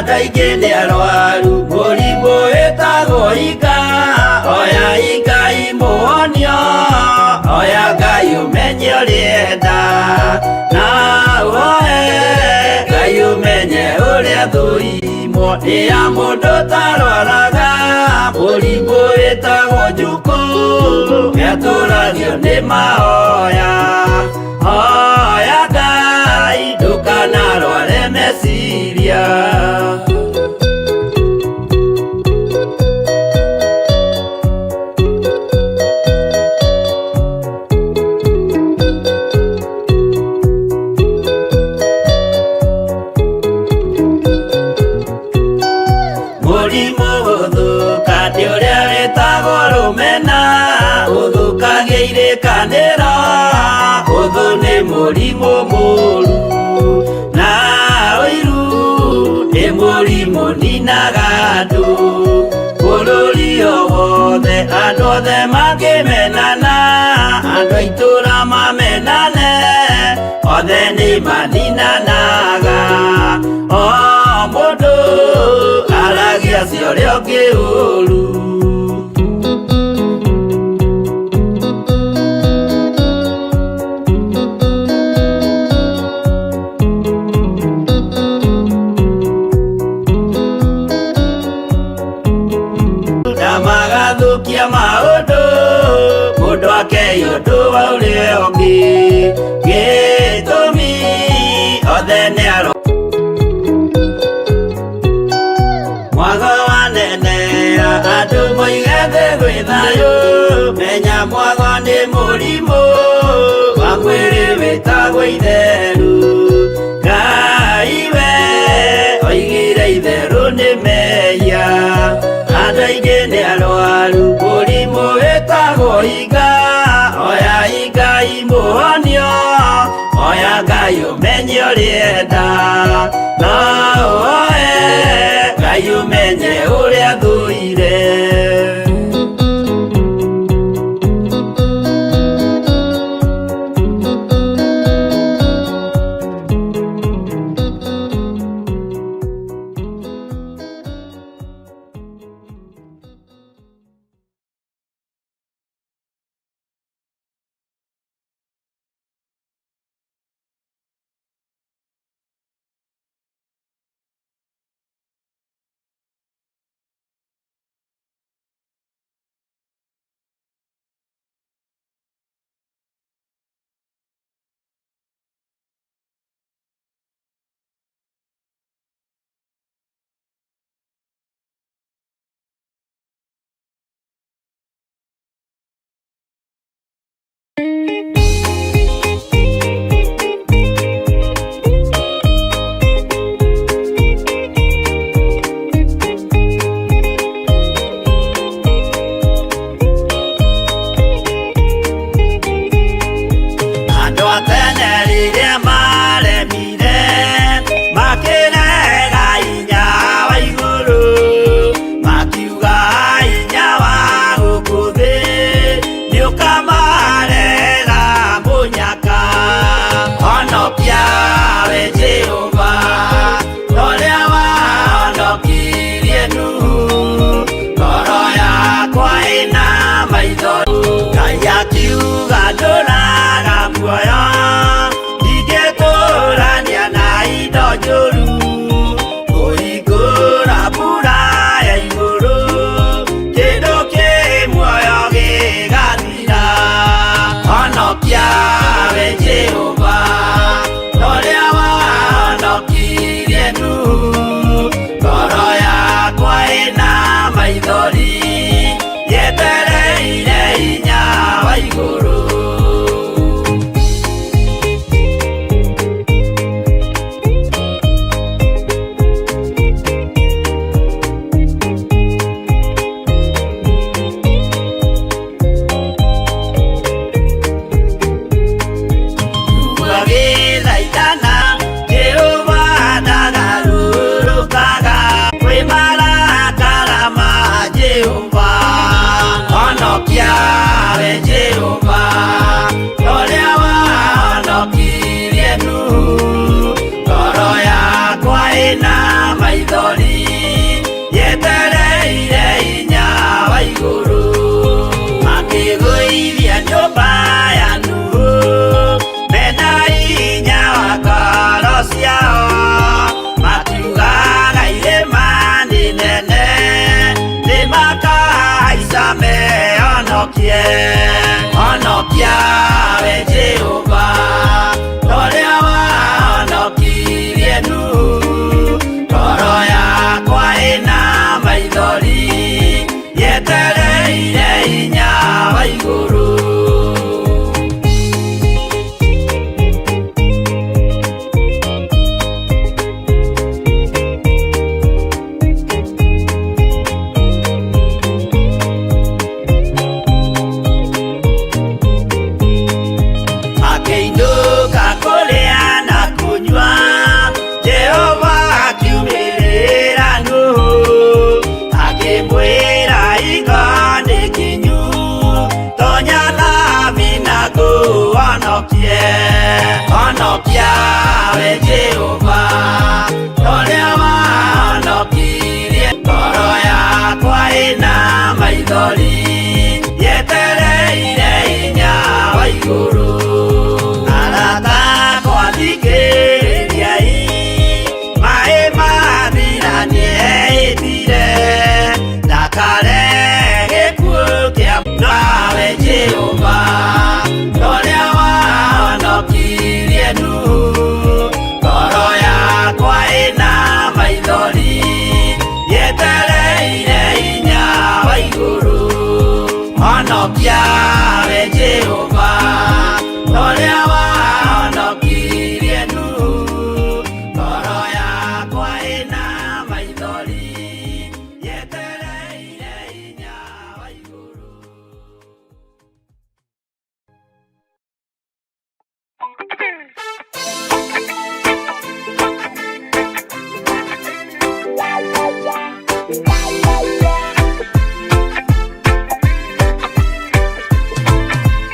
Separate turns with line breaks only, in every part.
Andũ aingĩ nĩ arwaru mũrimũ wĩtagwo ika. Oya Ngai mũhonio, oya Ngai ũmenye ũrĩa na ũhoe Ngai ũmenye ũrĩa thũimwo. Nĩ ya mũndũ ũtarwaraga mũrimũ wĩtagwo njukũ, nĩatũragio nĩ mahoya. Hoya Ngai ndũkanarware meciria. Mũrimũ gũthũka nĩ ũrĩa wĩtagwo rũmena, ũthũkagia irĩkanĩro, ũthũ nĩ mũrimũ mũru. Na ũiru nĩ mũrimũ ninaga andũ, bũrũri o wothe andũ othe mangĩmenana, andũ a itũũra mamenane, othe nĩ maninanaga. O mũndũ aragia cia ũrĩa ũngĩ ũru. Na magathũkia maũndũ, mũndũ akei ũndũ wa ũrĩa ũngĩ. Gĩtũmi othe nĩ aro. Mwago wanenea andũ moige thĩ gwĩ thayũ, menya mwago nĩ mũrimũ wa mwĩrĩ wĩtagwo itheru. Ngai we oigire itherũ nĩ mehia, andũ aingĩ nĩ arwaru mũrimũ wĩtagwo iga. Oya Ngai mũhonio, oya Ngai ũmenye ũrĩa enda, na ũhoe Ngai ũmenye ũrĩa thũire. maithori yetereire inya wa igũrũ makĩgũithia nyũmba ya Nuhu mena inya wa ngoro ciao makiugaga irĩma nĩ nene nĩmakahaica mehonokie honokia we Jehova torĩa wahonokirie Nuhu ngoro yakwa ĩna maithori yetereire inya wa igũrũ. Akĩinũka kũrĩa na kũnyua Jehova akiumĩrĩra Nuhu akĩmwĩra hingo nĩ kinyu tonya thabina ngũhonokie honokia we Jehova torĩa wahonokirie ngoro yakwa ĩna maithori yetereire inya wa igũrũ. Arata akwa thikĩrĩriai maĩ mathira nĩehĩtire ndakare gĩkuũ kĩa nawe Jehova torĩa wahonokirie Nuhu ngoro yakwa ĩna maithori yetereire inya wa igũrũ honokia we Jehova torĩa wahonokirie Nuhu ngoro yakwa ĩna maithori yetereire inya wa igũrũ.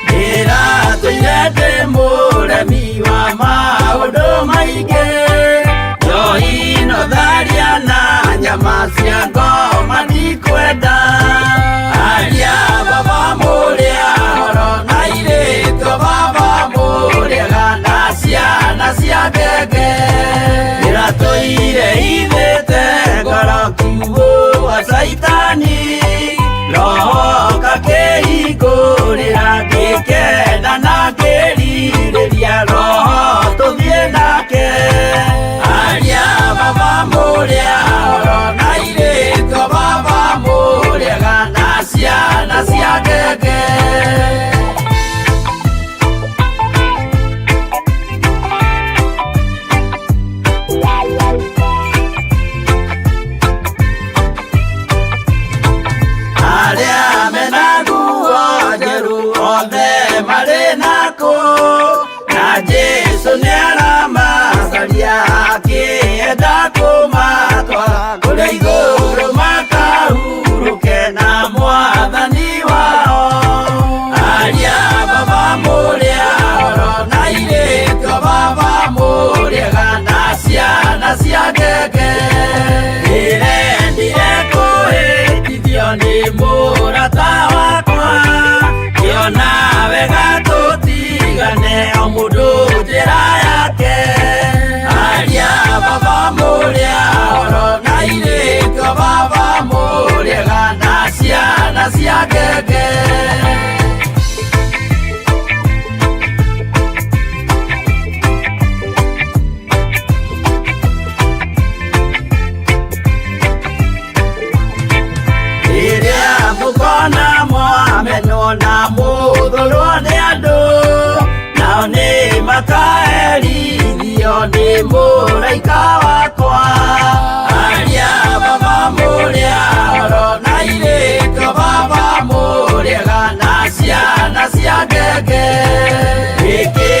Ndĩratũire ndĩ mũremi wa maũndũ maingĩ njohi no tharia na nyama cia ngoma ndikwenda aria baba mũrĩa horo na airĩtu baba mũrĩega na ciana cia ngenge ndĩratũire ithĩte ngoro kiugũ wa caitani roho kakĩhingũrĩra ngĩkena na ngĩrirĩria roho tũthiĩ nake aria baba mũrĩa horo na airĩtu baba mũrĩega na ciana cia ngenge. Arĩa mena nguo njerũ othe marĩ nakũ na Jesũ nĩaramacaria akĩenda kũmatwara kũrĩa igũrũ makahurũke na mwathani wao aria baba mũrĩa horo na airĩtu baba mũrĩega na ciana cia ngenge ndĩrendire kũhĩtithio nĩ mũrata wakwa ngĩona wega tũtigane o mũndũ njĩra yake aria baba mũrĩa horo na airĩtu baba mũrĩega na ciana cia ngenge. Rĩrĩa mũkona mwamenwo na mũthũrwo nĩ andũ nao nĩ makaherithio nĩ mũraika wakwa aria baba mũrĩa horo na airĩtu baba mũrĩega na ciana cia ngenge gĩkĩ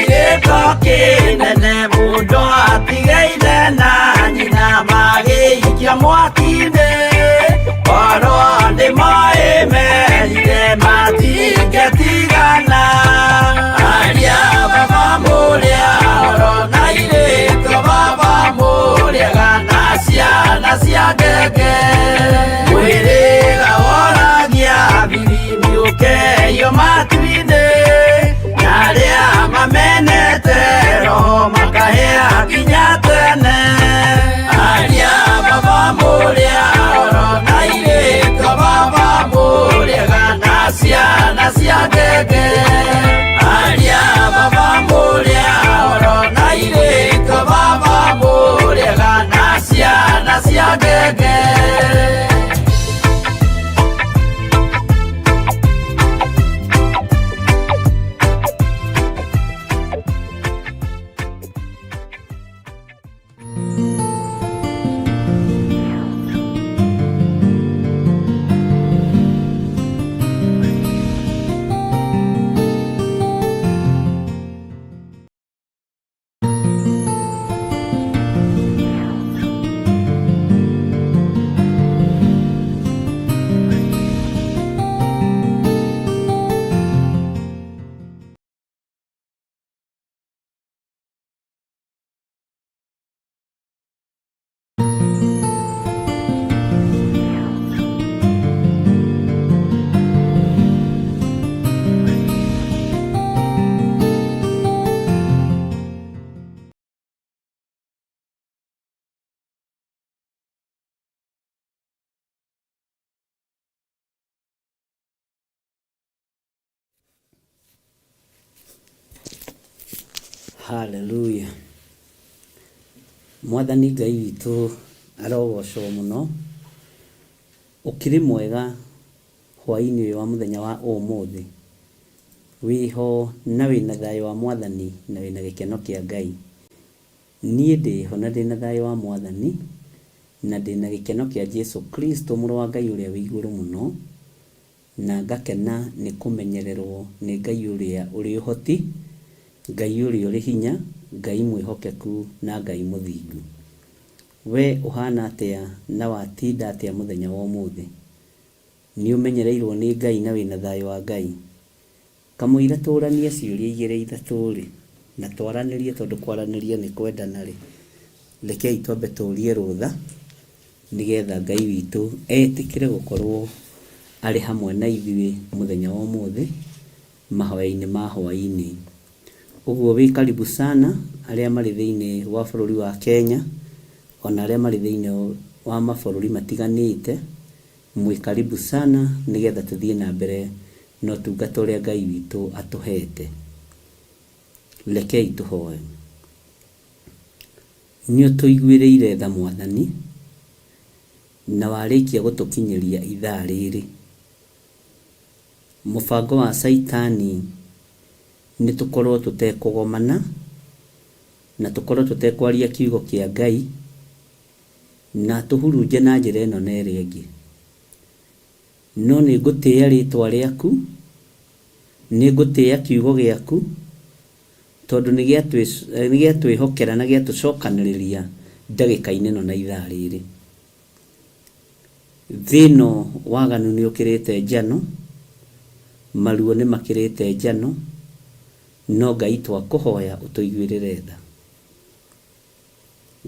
gĩko kĩnene mũndũ atige ithe na nyina magĩikia mwaki-inĩ korwo nĩ moĩ merire matingĩtigana aria baba mũrĩa horo na airĩtu baba mũrĩega na ciana cia ngenge. Aria baba mũrĩa oro na airĩtu baba mũrĩega na ciana cia ngenge.
Haleluya. Mwathani Ngai witũ arogocwo mũno. Ũkĩrĩ mwega hwaĩ-inĩ ũyũ wa mũthenya wa ũmũthĩ. Wĩho na wĩna thayũ wa Mwathani na wĩna gĩkeno kĩa Ngai. Niĩ ndĩho na ndĩna thayũ wa Mwathani na ndĩna gĩkeno kĩa Jesu Kristo mũrũ wa Ngai ũrĩa wĩ igũrũ mũno, na ngakena nĩ kũmenyererwo nĩ Ngai ũrĩa ũrĩ ũhoti, Ngai ũrĩa ũrĩ hinya, Ngai mwĩhokeku na Ngai mũthingu. We ũhana atĩa na watinda atĩa mũthenya wa ũmũthĩ? Nĩ ũmenyereirwo nĩ Ngai na wĩna thayũ wa Ngai? Kamũira tũranie ciũria igĩrĩ ithatũ-rĩ, na twaranĩrie tondũ kwaranĩria nĩ kwendana-rĩ, rekei twambe tũrie rũtha nĩgetha Ngai witũ etĩkĩre gũkorwo arĩ hamwe na ithuĩ mũthenya wa ũmũthĩ mahoya-inĩ ma hwaĩ-inĩ. Ũguo wĩ karibu sana arĩa marĩ thĩinĩ wa bũrũri wa Kenya, ona arĩa marĩ thĩinĩ wa mabũrũri matiganĩte, mwĩ karibu sana nĩgetha tũthiĩ na mbere na ũtungata ũrĩa Ngai witũ atũhete. Rekei tũhoe. Nĩ ũtũiguĩrĩire tha Mwathani, na warĩkia gũtũkinyĩria ithaa rĩrĩ. Mũbango wa Caitani nĩ tũkorwo tũtekũgomana, na tũkorwo tũtekwaria kiugo kĩa Ngai, na atũhurunje na njĩra ĩno na ĩrĩa ĩngĩ. No nĩ ngũtĩĩa rĩtwa rĩaku, nĩ ngũtĩĩa kiugo gĩaku, tondũ nĩ gĩatwĩhokera na gĩatũcokanĩrĩria ndagĩka-inĩ ĩno na ithaa rĩrĩ. Thĩ ĩno waganu nĩ ũkĩrĩte njano, maruo nĩ makĩrĩte njano, no Ngai twakũhoya ũtũiguĩrĩre tha.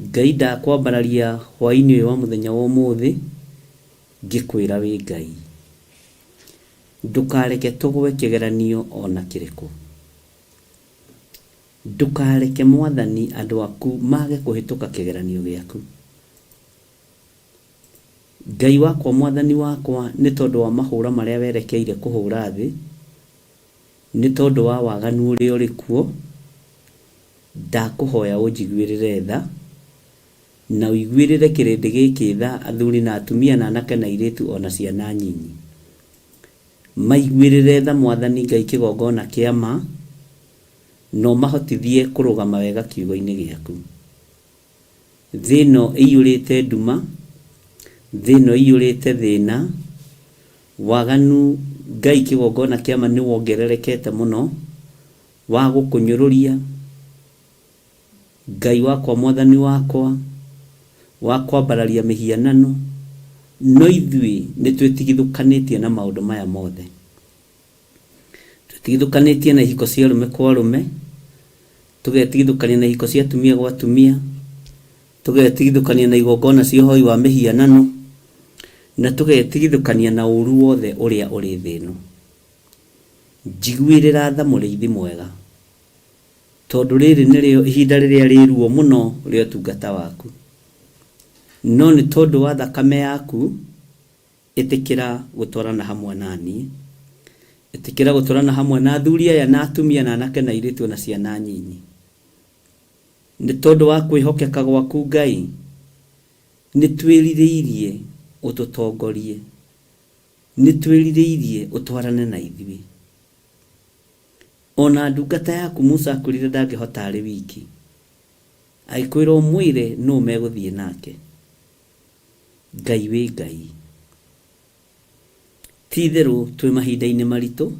Ngai ndakwambararia hwaĩ-inĩ ũyũ wa mũthenya wa ũmũthĩ ngĩkwĩra wĩ Ngai. Ndũkareke tũgwe kĩgeranio ona kĩrĩkũ. Ndũkareke Mwathani andũ aku mage kũhĩtũka kĩgeranio gĩaku. Ngai wakwa Mwathani wakwa nĩ tondũ wa mahũra marĩa werekeire kũhũra thĩ, nĩ tondũ wa waganu ũrĩa ũrĩ kuo, ndakũhoya ũnjiguĩrĩre tha, na ũiguĩrĩre kĩrĩndĩ gĩkĩ tha, athuri na atumia na anake na airĩtu o na ciana nyinyi. Maiguĩrĩre tha Mwathani Ngai kĩgongona kĩa ma, na ũmahotithie kũrũgama wega kiugo-inĩ gĩaku. Thĩ ĩno ĩiyũrĩte nduma, thĩ ĩno ĩiyũrĩte thĩna, waganu Ngai kĩgongona kĩa ma nĩ wongererekete mũno, wa gũkũnyũrũria, Ngai wakwa Mwathani wakwa, wa kwambararia mĩhianano, no ithuĩ nĩ twĩtigithũkanĩtie na maũndũ maya mothe. Twĩtigithũkanĩtie na ihiko cia arũme kwa arũme, tũgetigithũkania na ihiko cia atumia gwa atumia, tũgetigithũkania na igongona cia ũhoi wa mĩhianano, na tũgetigithũkania na ũru wothe ũrĩa ũrĩ thĩ ĩno. Njiguĩrĩra tha mũrĩithi mwega, tondũ rĩrĩ nĩrĩo ihinda rĩrĩa rĩ ruo mũno rĩa ũtungata waku. No nĩ tondũ wa thakame yaku, ĩtĩkĩra gũtwarana hamwe na niĩ. Ĩtĩkĩra gũtũrana hamwe na athuri aya na atumia na anake na airĩtu na ciana nyinyi. Nĩ tondũ wa kwĩhokeka gwaku Ngai, nĩ twĩrirĩirie ũtũtongorie, nĩ twĩrirĩirie ũtwarane na ithuĩ. Ona ndungata yaku Musa akwĩrire ndangĩhota arĩ wiki, agĩkwĩra ũmwĩre nũ megũthiĩ nake. Ngai wĩ Ngai. Ti itherũ twĩ mahinda-inĩ maritũ,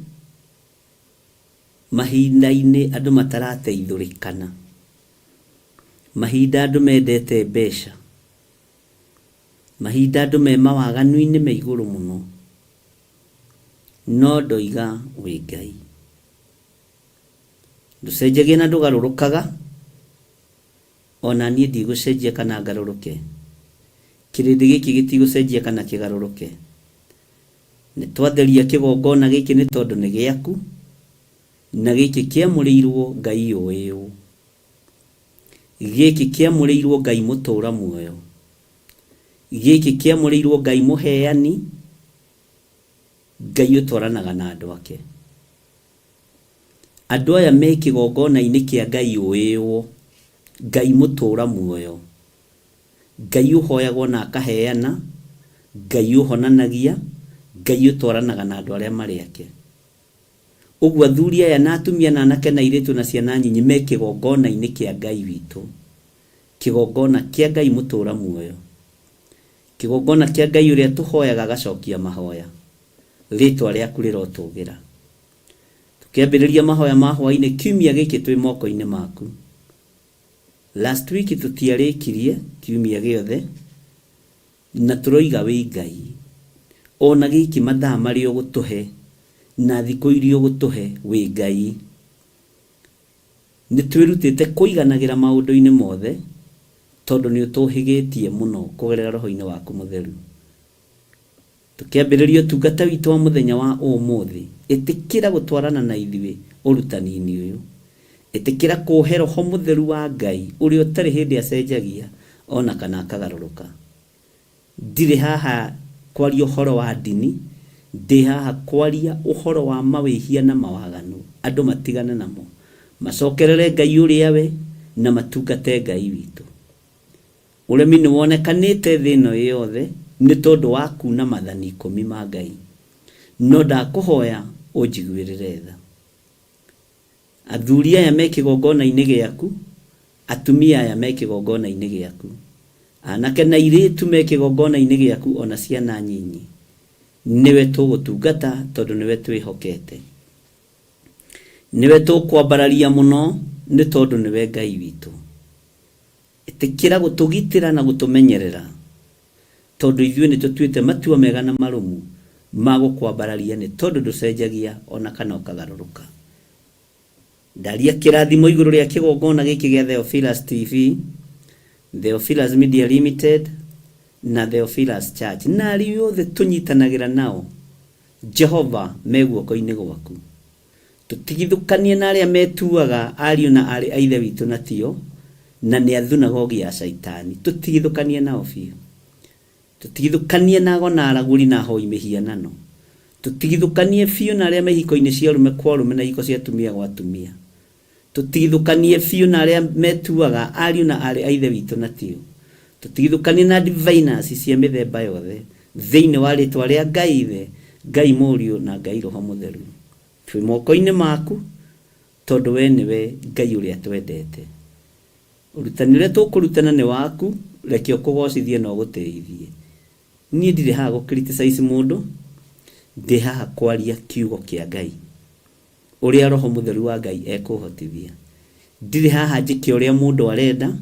mahinda-inĩ andũ matarateithũrĩkana, mahinda andũ mendete mbeca, mahinda andũ me mawaganu-inĩ me igũrũ mũno, no ndoiga wĩ Ngai. Ndũcenjagia na ndũgarũrũkaga, ona niĩ ndigũcenjia kana ngarũrũke. Kĩrĩndĩ gĩkĩ gĩtigũcenjia kana kĩgarũrũke. Nĩ twatheria kĩgongona gĩkĩ nĩ tondũ nĩ gĩaku, na gĩkĩ kĩamũrĩirwo Ngai ũĩ ũ. Gĩkĩ kĩamũrĩirwo Ngai mũtũra muoyo. Gĩkĩ kĩamũrĩirwo Ngai mũheani, Ngai ũtwaranaga na andũ ake. Andũ aya me kĩgongona-inĩ kĩa Ngai ũĩũo, Ngai mũtũra muoyo, Ngai ũhoyagwo na akaheana, Ngai ũhonanagia, Ngai ũtwaranaga na andũ arĩa marĩ ake. Ũguo athuri aya na atumia na anake na airĩtu na ciana nyinyi me kĩgongona-inĩ kĩa Ngai witũ, kĩgongona kĩa Ngai mũtũra muoyo, kĩgongona kĩa Ngai ũrĩa tũhoyaga agacokia mahoya. Rĩtwa rĩaku rĩrotũgĩra. Tũkĩambĩrĩria mahoya ma hwainĩ kiumia gĩkĩ twĩ moko-inĩ maku. Last week tũtiarĩkirie kiumia gĩothe na tũroiga wĩ Ngai. Ona gĩkĩ mathaa marĩa ũgũtũhe na thikũ iria ũgũtũhe wĩ Ngai. Nĩ twĩrutĩte kũiganagĩra maũndũ-inĩ mothe tondũ nĩ ũtũhĩgĩtie mũno kũgerera roho-inĩ waku mũtheru. Tũkĩambĩrĩria ũtungata witũ wa mũthenya wa ũmũthĩ, ĩtĩkĩra gũtwarana na ithuĩ ũrutani-inĩ ũyũ. Ĩtĩkĩra kũũhe Roho Mũtheru wa Ngai ũrĩa ũtarĩ hĩndĩ acenjagia o na kana akagarũrũka. Ndirĩ haha kwaria ũhoro wa ndini, ndĩ haha kwaria ũhoro wa mawĩhia na mawaganu, andũ matigane namo, macokerere Ngai ũrĩa we, na matungate Ngai witũ. Ũremi nĩ wonekanĩte thĩ ĩno yothe nĩ tondũ wa kuuna mathani ikũmi ma Ngai. No ndakũhoya ũnjiguĩrĩre tha. Athuri aya me kĩgongona-inĩ gĩaku, atumia aya me kĩgongona-inĩ gĩaku, anake na airĩtu me kĩgongona-inĩ gĩaku o na ciana nyinyi, nĩwe tũgũtungata tondũ nĩwe twĩhokete. Nĩwe tũkwambararia mũno nĩ tondũ nĩwe Ngai witũ. Ĩtĩkĩra gũtũgitĩra na gũtũmenyerera, tondũ ithuĩ nĩ tũtuĩte matua mega na marũmu ma gũkwambararia nĩ tondũ ndũcenjagia o na kana ũkagarũrũka. Ndaria kĩrathimo igũrũ rĩa kĩgongona gĩkĩ gĩa Theophilus TV, Theophilus Media Limited na Theophilus Church na arĩa othe tũnyitanagĩra nao, Jehova, me guoko-inĩ gwaku. Tũtigithũkanie na arĩa metuaga ariũ na aarĩ a Ithe witũ na tio, na nĩ a thunagogi ya Shaitani. Tũtigithũkanie nao biũ. Tũtigithũkanie na ago na aragũri na ahoi mĩhianano. Tũtigithũkanie biũ na arĩa me ihiko-inĩ cia arũme kwa arũme na ihiko cia atumia gwa atumia. Tũtigithũkanie biũ na arĩa metuaga ariũ na aarĩ a Ithe witũ na tio. Tũtigithũkanie na diviners cia mĩthemba yothe, thĩinĩ wa rĩtwa rĩa Ngai Ithe, Ngai Mũriũ na Ngai Roho Mũtheru. Twĩ moko-inĩ maku, tondũ wee nĩwe Ngai ũrĩa twendete. Ũrutani ũrĩa tũkũrutana nĩ waku, reke ũkũgocithie na ũgũtĩithie. Niĩ ndirĩ haha gũ criticize mũndũ, ndĩ haha kwaria kiugo kĩa Ngai, ũrĩa Roho Mũtheru wa Ngai ekũhotithia. Ndirĩ haha njĩke ũrĩa mũndũ arenda,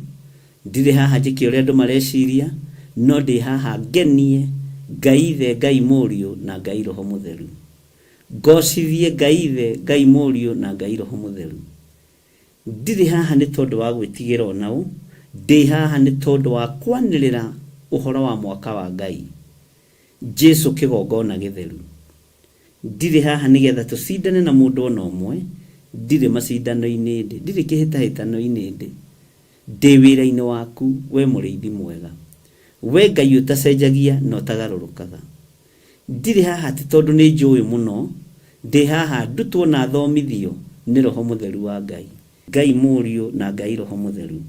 ndirĩ haha njĩke ũrĩa andũ mareciria, no ndĩ haha ngenie Ngai Ithe, Ngai Mũriũ na Ngai Roho Mũtheru. Ngocithie Ngai Ithe, Ngai Mũriũ na Ngai Roho Mũtheru. Ndirĩ haha nĩ tondũ wa gwĩtigĩra o na ũ, ndĩ haha nĩ tondũ wa kwanĩrĩra ũhoro wa mwaka wa Ngai. Jesu kĩgongona gĩtheru. Ndirĩ haha nĩgetha tũcindane na mũndũ o na ũmwe, ndirĩ macindano-inĩ ndĩ, ndirĩ kĩhĩtahĩtano-inĩ ndĩ. Ndĩ wĩra-inĩ waku, wee mũrĩithi mwega. Wee Ngai ũtacenjagia na ũtagarũrũkaga. Ndirĩ haha atĩ tondũ nĩ njũĩ mũno, Ndĩ haha ndutwo na thomithio nĩ Roho Mũtheru wa Ngai. Ngai Mũriũ na Ngai Roho Mũtheru.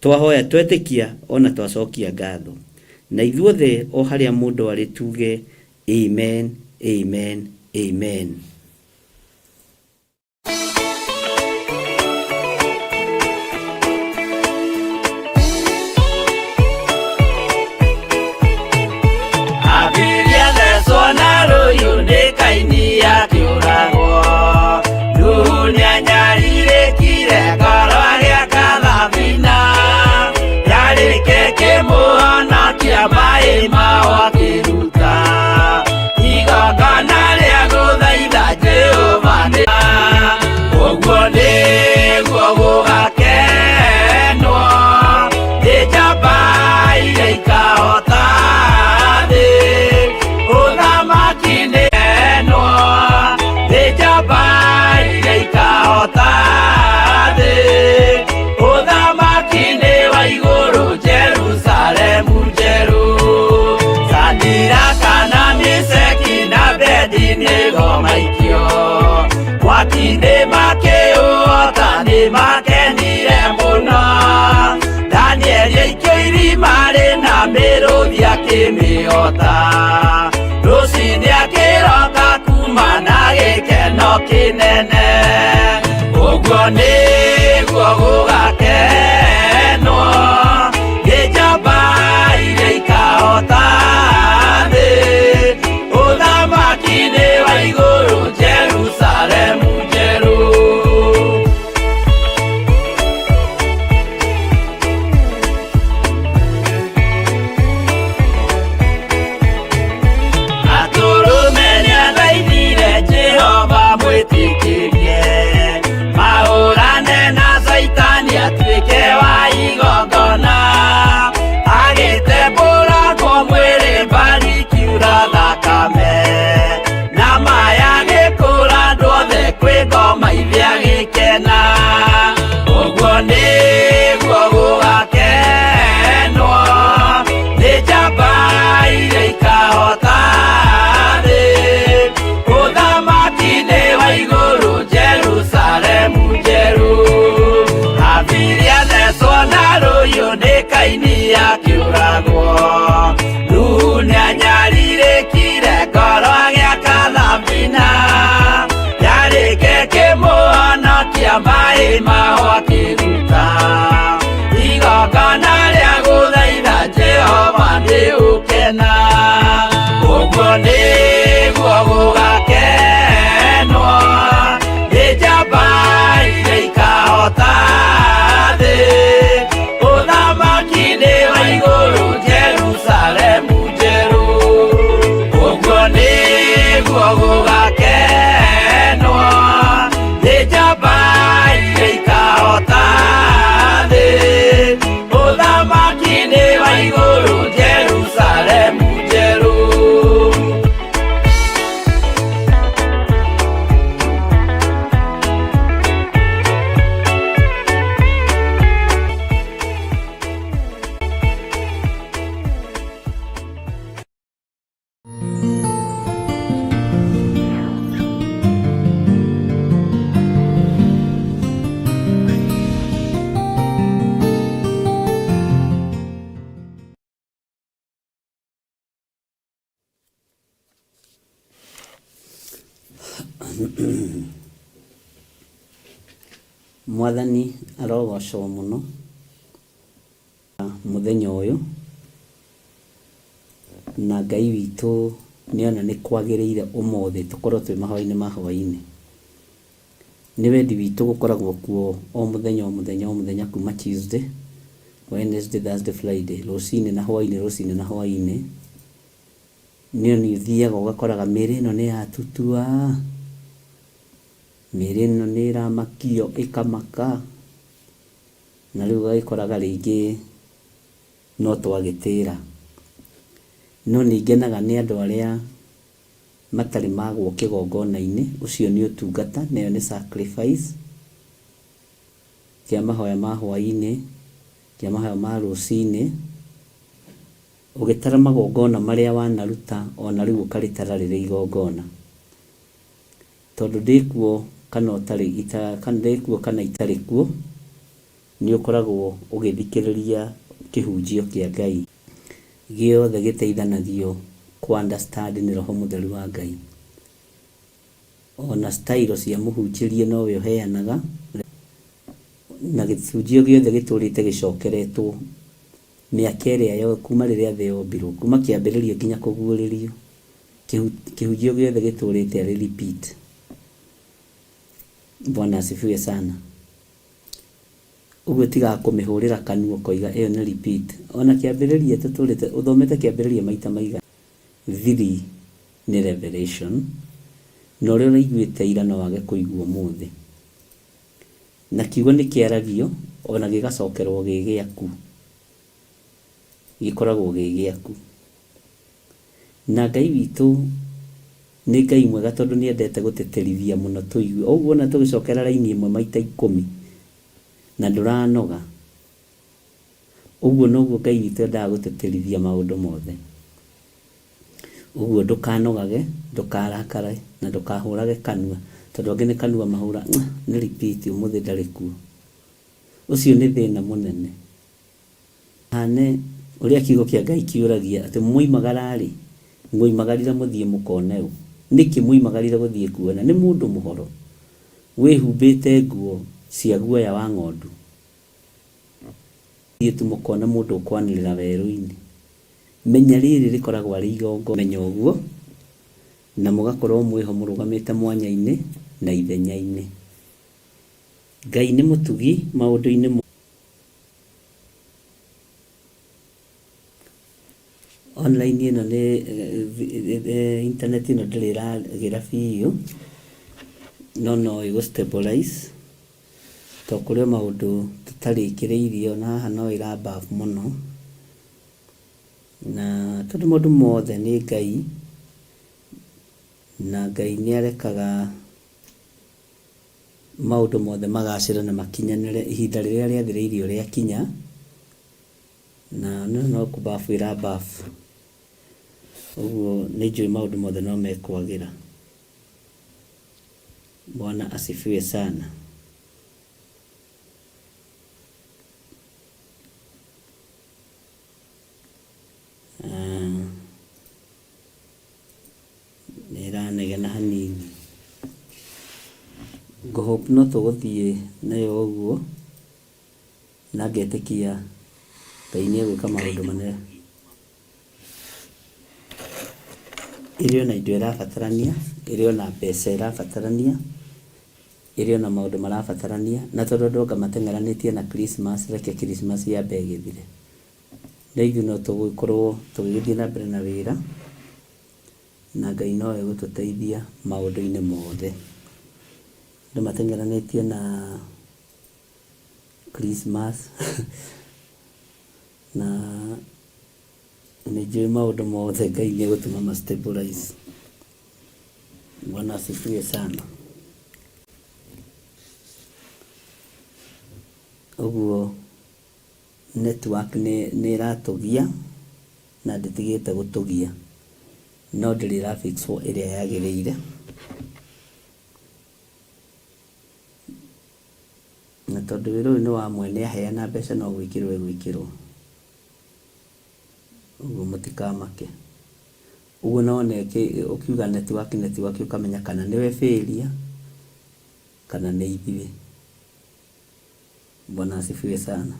Twahoya twetĩkia o na twacokia ngatho. Na ithuothe o harĩa mũndũ arĩ tuge Amen, Amen, Amen.
Abiria thecwo na rũhiũ nĩ Kaini akĩũragwo. Nuhu nĩanyarirĩkire ngoro agĩaka thabina. Yarĩke kĩmũhonokia maĩ mao akĩruta. Igongona rĩa gũthaitha Jehova nĩ ũguo nĩguo gũgakenwo nĩ njamba iria ikahota thĩ. Ũthamaki nĩ enwo nĩ njamba iria ikahota thĩ. Ũthamaki nĩ wa igũrũ Jerusalemu njerũ. Sadiraka na Meshaki na Abednego maikio mwaki-inĩ makĩũhota nĩ makenire mũno. Danieli aikio irima rĩna mĩrũthi akĩmĩhota. Rũcinĩ akĩroka kuma na gĩkeno kĩnene. Ũguo nĩguo gũgakenwo nĩ njamba iria ikahota thĩ. Ũthamaki nĩ wa igũrũ Jerusalemu njerũ. Atũrũme nĩathaithire Jehova mwĩtĩkĩrie mahũrane na Caitani atuĩke wa igongona agĩtembũrangwo mwĩrĩ mbari kiura thakame na maya gĩkũra andũ othe kwĩ ngoma ithia gĩkena ũguo nĩguo gũgakenwo nĩ njamba iria ikahota thĩ. Ũthamaki nĩ wa igũrũ Jerusalemu njerũ. Abiria thecwo na rũhiũ nĩ Kaini akĩũragwo. Nuhu nĩanyarirĩkire ngoro agĩaka thabina. Yarĩke kĩmũhonokia maĩ mao akĩruta. Igongona rĩa gũthaitha Jehova nĩ ũkena. Ũguo nĩguo gũgakenwo nĩ njamba iria ikahota thĩ. Ũthamaki nĩ wa igũrũ Jerusalemu njerũ. Ũguo nĩguo gũgakenwo nĩ njamba iria ikahota thĩ. Ũthamaki nĩ wa igũrũ Jerusalemu njerũ.
Mwathani arogocwo mũno mũthenya ũyũ, na Ngai witũ nĩona nĩ kwagĩrĩire ũmũthĩ tũkorwo twĩ mahoya-inĩ ma hwaĩ-inĩ. Nĩ wendi witũ gũkoragwo kuo o mũthenya o mũthenya o mũthenya kuma Tuesday, Wednesday, Thursday, Friday, rũcinĩ na hwaĩ-inĩ, rũcinĩ na hwaĩ-inĩ. Nĩ nĩ ũthiaga ũgakoraga mĩĩrĩ ĩno nĩ yatutua, mĩĩrĩ ĩno nĩ ĩramakio ĩkamaka, na rĩu ũgagĩkoraga rĩngĩ no twagĩtĩra. No nĩ ngenaga nĩ andũ arĩa matarĩ magwo kĩgongona-inĩ, ũcio nĩ ũtungata na ĩyo nĩ sacrifice kĩa mahoya ma hwaĩ-inĩ, kĩa mahoya ma rũcinĩ. Ũgĩtara magongona marĩa wanaruta ona rĩu ũkarĩtara rĩrĩ igongona. Tondũ ndĩkuo kana ũtarĩ, kana ndĩkuo kana itarĩ kuo, nĩ ũkoragwo ũgĩthikĩrĩria kĩhunjio kĩa Ngai. Gĩothe gĩteithanagio kũ understand nĩ Roho Mũtheru wa Ngai. Ona style cia mũhunjĩrie nowe ũheanaga, na gĩcunjio gĩothe gĩtũrĩte gĩcokeretwo mĩaka ĩrĩa yo kuma rĩrĩa thĩ yombirwo, kuma kĩambĩrĩria nginya kũguũrĩrio, kĩhunjio gĩothe gĩtũrĩte arĩ repeat. Bwana asifiwe sana. Ũguo tigaga kũmĩhũrĩra kanua ũkoiga ĩyo nĩ repeat. Ona kĩambĩrĩria tũtũrĩte ũthomete kĩambĩrĩria maita maigana. Thiri nĩ revelation, na ũrĩa ũraiguĩte ira no wage kũigua ũmũthĩ. Na kiugo nĩ kĩaragio ona gĩgacokerwo gĩ gĩaku. Gĩkoragwo gĩ gĩaku. Na Ngai witũ nĩ Ngai mwega tondũ nĩ endete gũtĩtĩrithia mũno tũigue. O ũguo wona tũgĩcokera raini ĩmwe maita ikũmi na ndũranoga, ũguo noguo Ngai witũ endaga gũtĩtĩrithia maũndũ mothe. Ũguo ndũkanogage, ndũkarakare na ndũkahũrage kanua, tondũ angĩ nĩ kanua mahũraga, nĩ repeat ũmũthĩ ndarĩ kuo. Ũcio nĩ thĩna mũnene. Hane ũrĩa kiugo kĩa Ngai kĩũragia atĩ mwoimagara-rĩ, mwoimagarire mũthiĩ mũkone ũ? Nĩkĩ mwoimagarire gũthiĩ kuona? Nĩ mũndũ mũhoro wĩhumbĩte nguo cia guoya wa ng'ondu? Thiĩ tu mũkone mũndũ ũkwanĩrĩra werũ-inĩ. Menya rĩrĩ rĩkoragwo arĩ igongona. Menya ũguo, na mũgakorwo mwĩho mũrũgamĩte mwanya-inĩ na ithenya-inĩ. Ngai nĩ mũtugi maũndũ-inĩ mothe. Online ĩno nĩ internet ĩno ndĩrĩ ĩragĩra biũ, no no ĩgũ stabilize tondũ kũrĩ o maũndũ tũtarĩkĩrĩirie ona haha no ĩra bafu mũno. Na tondũ maũndũ mothe nĩ Ngai, na Ngai nĩ arekaga maũndũ mothe magacĩre na makinyanĩre ihinda rĩrĩa rĩathĩrĩirio rĩakinya, na no no kũbabu ĩrababu. Ũguo nĩ njũĩ maũndũ mothe no mekwagĩra. Bwana asifiwe sana. Nĩ ĩranegena hanini. Ngũ hope no tũgũthiĩ nayo ũguo, na ngetĩkia Ngai nĩ egwĩka maũndũ manene. Ĩrĩ ona indo ĩrabatarania, ĩrĩ ona mbeca ĩrabatarania, ĩrĩ ona maũndũ marabatarania, na tondũ andũ anga mateng'eranĩtie na Christmas, reke Christmas yambe ĩgĩthire. Na ithuĩ no tũgũkorwo tũgĩgĩthiĩ na mbere na wĩra, na Ngai no egũtũteithia maũndũ-inĩ mothe. Andũ mateng'eranĩtie na Christmas na nĩ njũĩ maũndũ mothe Ngai nĩ egũtũma ma stabilize. Bwana asifiwe sana. Ũguo Network nĩ ĩratũgia na ndĩtigĩte gũtũgia, no ndĩrĩ ĩra fix wo ĩrĩa yagĩrĩire. Na tondũ wĩra ũyũ nĩ wa mwene aheana mbeca no gwĩkĩrwo egwĩkĩrwo. Ũguo mũtikamake. Ũguo no wone ũkiuga network network ũkamenya kana nĩwe failure kana nĩ ithuĩ. Bwana asifiwe sana.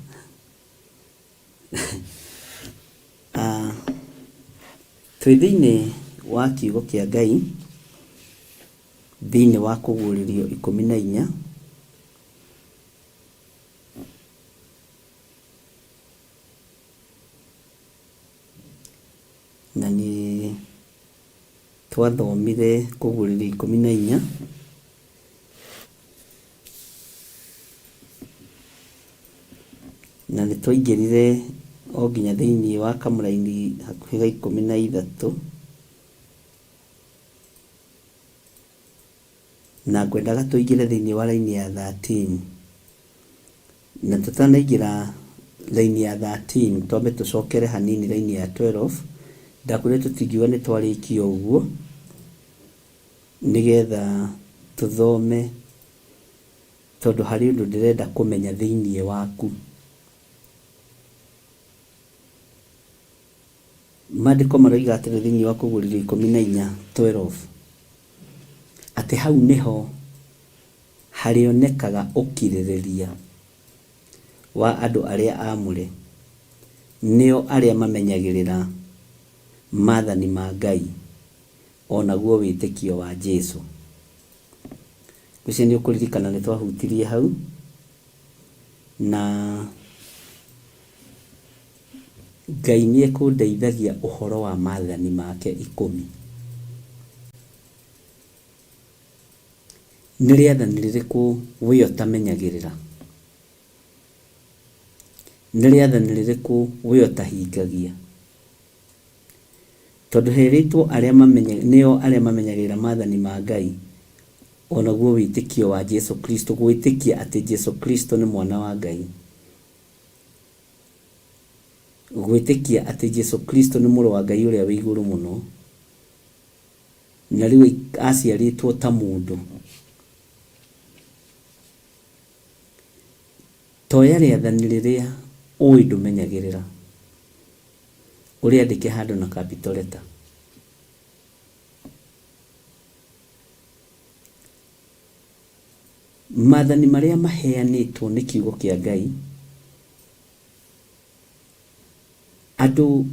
Ah, twĩ thĩinĩ wa kiugo kĩa Ngai thĩinĩ wa kũguũrĩrio 14 na nĩ twathomire kũguũrĩrio 14. Na nĩ twaingĩrire o nginya thĩinĩ wa kamũraini hakuhĩ ga 13. Na ngwendaga tũingĩre thĩinĩ wa raini ya 13. Na tũtanaingĩra raini ya 13, twambe tũcokere hanini raini ya 12. Ndakwĩrire tũtingiuga nĩ twarĩkia ũguo, nĩgetha Tũthome tondũ harĩ ũndũ ndĩrenda kũmenya thĩinĩ waku. Maandĩko maroiga atĩrĩ thĩinĩ wa Kũguũrĩrio 14:12, atĩ hau nĩho harĩonekaga ũkirĩrĩria wa andũ arĩa aamũre, nĩo arĩa mamenyagĩrĩra maathani ma Ngai, o naguo wĩtĩkio wa Jesu. Ngwĩciria nĩ ũkũririkana nĩ twahutirie hau, na Ngai nĩ ekũndeithagia ũhoro wa maathani make ikũmi. Nĩ rĩathani rĩrĩkũ we ũtamenyagĩrĩra? Nĩ rĩathani rĩrĩkũ we ũtahingagia? Tondũ herĩtwo arĩa mamenya, nĩo arĩa mamenyagĩrĩra maathani ma Ngai, o naguo wĩtĩkio wa Jesu Kristo, gwĩtĩkia atĩ Jesu Kristo nĩ mwana wa Ngai. Gwĩtĩkia atĩ Jesu Kristo nĩ mũrũ wa Ngai ũrĩa wĩ igũrũ mũno, na rĩu aciarĩtwo ta mũndũ. Toya rĩathani rĩrĩa ũĩ ndũmenyagĩrĩra, ũrĩandĩke handũ na capital letter. Maathani marĩa maheanĩtwo nĩ kiugo kĩa Ngai, andũ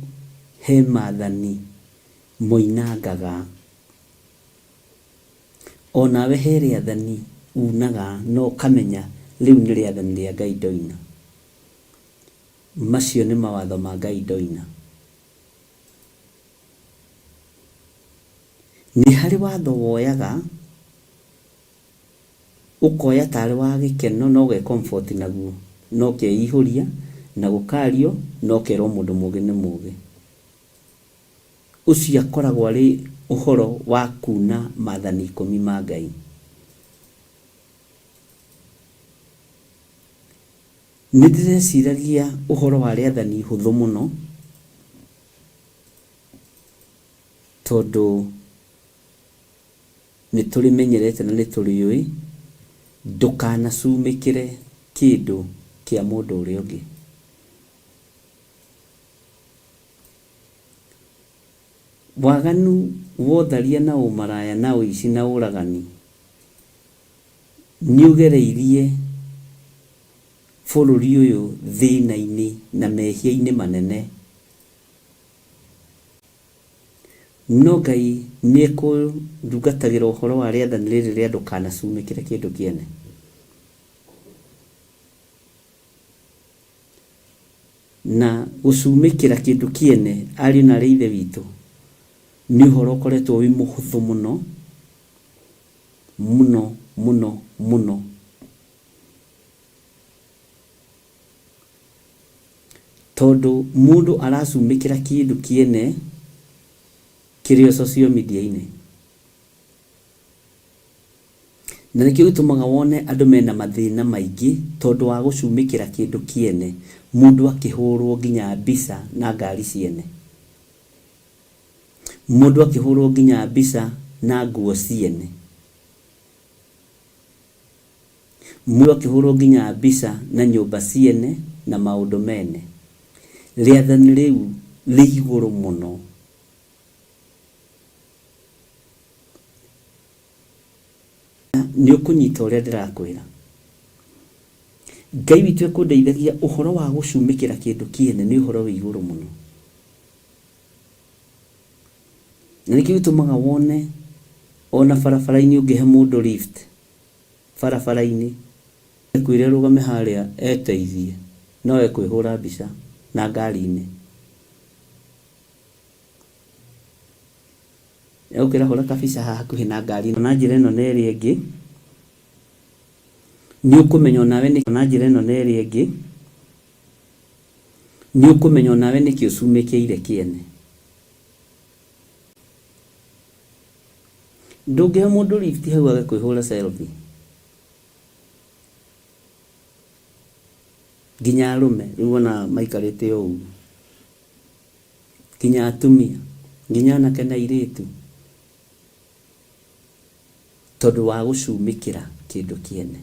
he maathani moinangaga. O nawe he rĩathani unaga na ũkamenya rĩu nĩ rĩathani rĩa Ngai ndoina. Macio nĩ mawatho ma Ngai ndoina. Nĩ harĩ watho woyaga Ũkoya tarĩ wa gĩkeno na ũge comfort naguo, na ũkeihũria na gũkario na ũkerwo mũndũ mũgĩ nĩ mũgĩ. Ũcio akoragwo arĩ ũhoro wa kuna mathani ikũmi ma Ngai. Nĩndĩreciragia ũhoro wa rĩathani ihũthũ mũno tondũ Nĩ tũrĩmenyerete na nĩ tũrĩũĩ, ndũkanacumĩkĩre kĩndũ kĩa mũndũ ũrĩa ũngĩ. Waganu wa ũtharia na ũmaraya na ũici na ũragani nĩ ũgereirie bũrũri ũyũ thĩna-inĩ na mehia-inĩ manene. No Ngai nĩekũndungatagĩra ũhoro wa rĩathani rĩrĩ rĩa ndũkanacumĩkĩre kĩndũ kĩene. Na gũcumĩkĩra kĩndũ kĩene, ariũ na aarĩ a Ithe witũ, nĩ ũhoro ũkoretwo wĩ mũhũthũ mũno, mũno, mũno, mũno. Tondũ mũndũ aracumĩkĩra kĩndũ kĩene kĩrĩ o social media-inĩ. Na nĩkĩo gĩtũmaga wone andũ mena mathĩna maingĩ tondũ wa gũcumĩkĩra kĩndũ kĩene, mũndũ akĩhũrwo nginya mbica na ngari ciene. Mũndũ akĩhũrwo nginya mbica na nguo ciene. Mũndũ akĩhũrwo nginya mbica na nyũmba ciene na maũndũ mene. Rĩathani rĩu rĩ igũrũ mũno. Nĩ ũkũnyita ũrĩa ndĩrakwĩra. Ngai witũ ekũndeithagia ũhoro wa gũcumĩkĩra kĩndũ kĩene nĩ ũhoro wĩ igũrũ mũno. Na nĩkĩo gĩtũmaga wone ona barabara-inĩ ũngĩhe mũndũ lift barabara-inĩ, ekwĩre arũgame harĩa eteithie, no ekwĩhũra mbica na ngari-inĩ. Egũkwĩra hũra kabica haha hakuhĩ na ngari ĩno na njĩra ĩno na ĩrĩa ĩngĩ, nĩ ũkũmenya onawe na njĩra ĩno na ĩrĩa ĩngĩ, nĩ ũkũmenya onawe nĩkĩ ũcumĩkĩire kĩene. Ndũngĩhe mũndũ lift hau age kwĩhũra selfie. Nginya arũme rĩu wonaga maikarĩte o ũguo. Nginya atumia, nginya anake na airĩtu. Tondũ wa gũcumĩkĩra kĩndũ kĩene.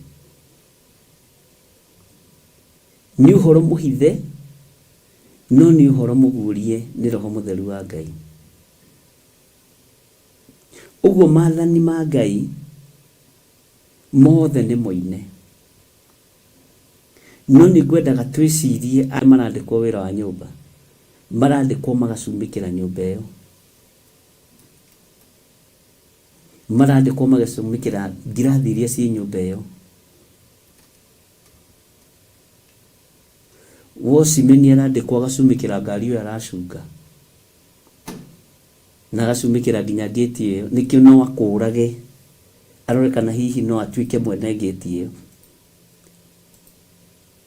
Nĩ ũhoro mũhithe, no nĩ ũhoro mũguũrie nĩ Roho Mũtheru wa Ngai. Ũguo maathani ma Ngai mothe nĩ moine. No nĩ ngwendaga twĩcirie arĩa marandĩkwo wĩra wa nyũmba, marandĩkwo magacumĩkĩra nyũmba ĩyo. Marandĩkwo magacumĩkĩra ngirathi iria ciĩ nyũmba ĩyo. Wocimeni arandĩkwo agacumĩkĩra ngari ĩyo aracunga. Na agacumĩkĩra nginya ngĩti ĩyo. Nĩkĩo no akũrage arore kana hihi no atuĩke mwene ngĩti ĩyo.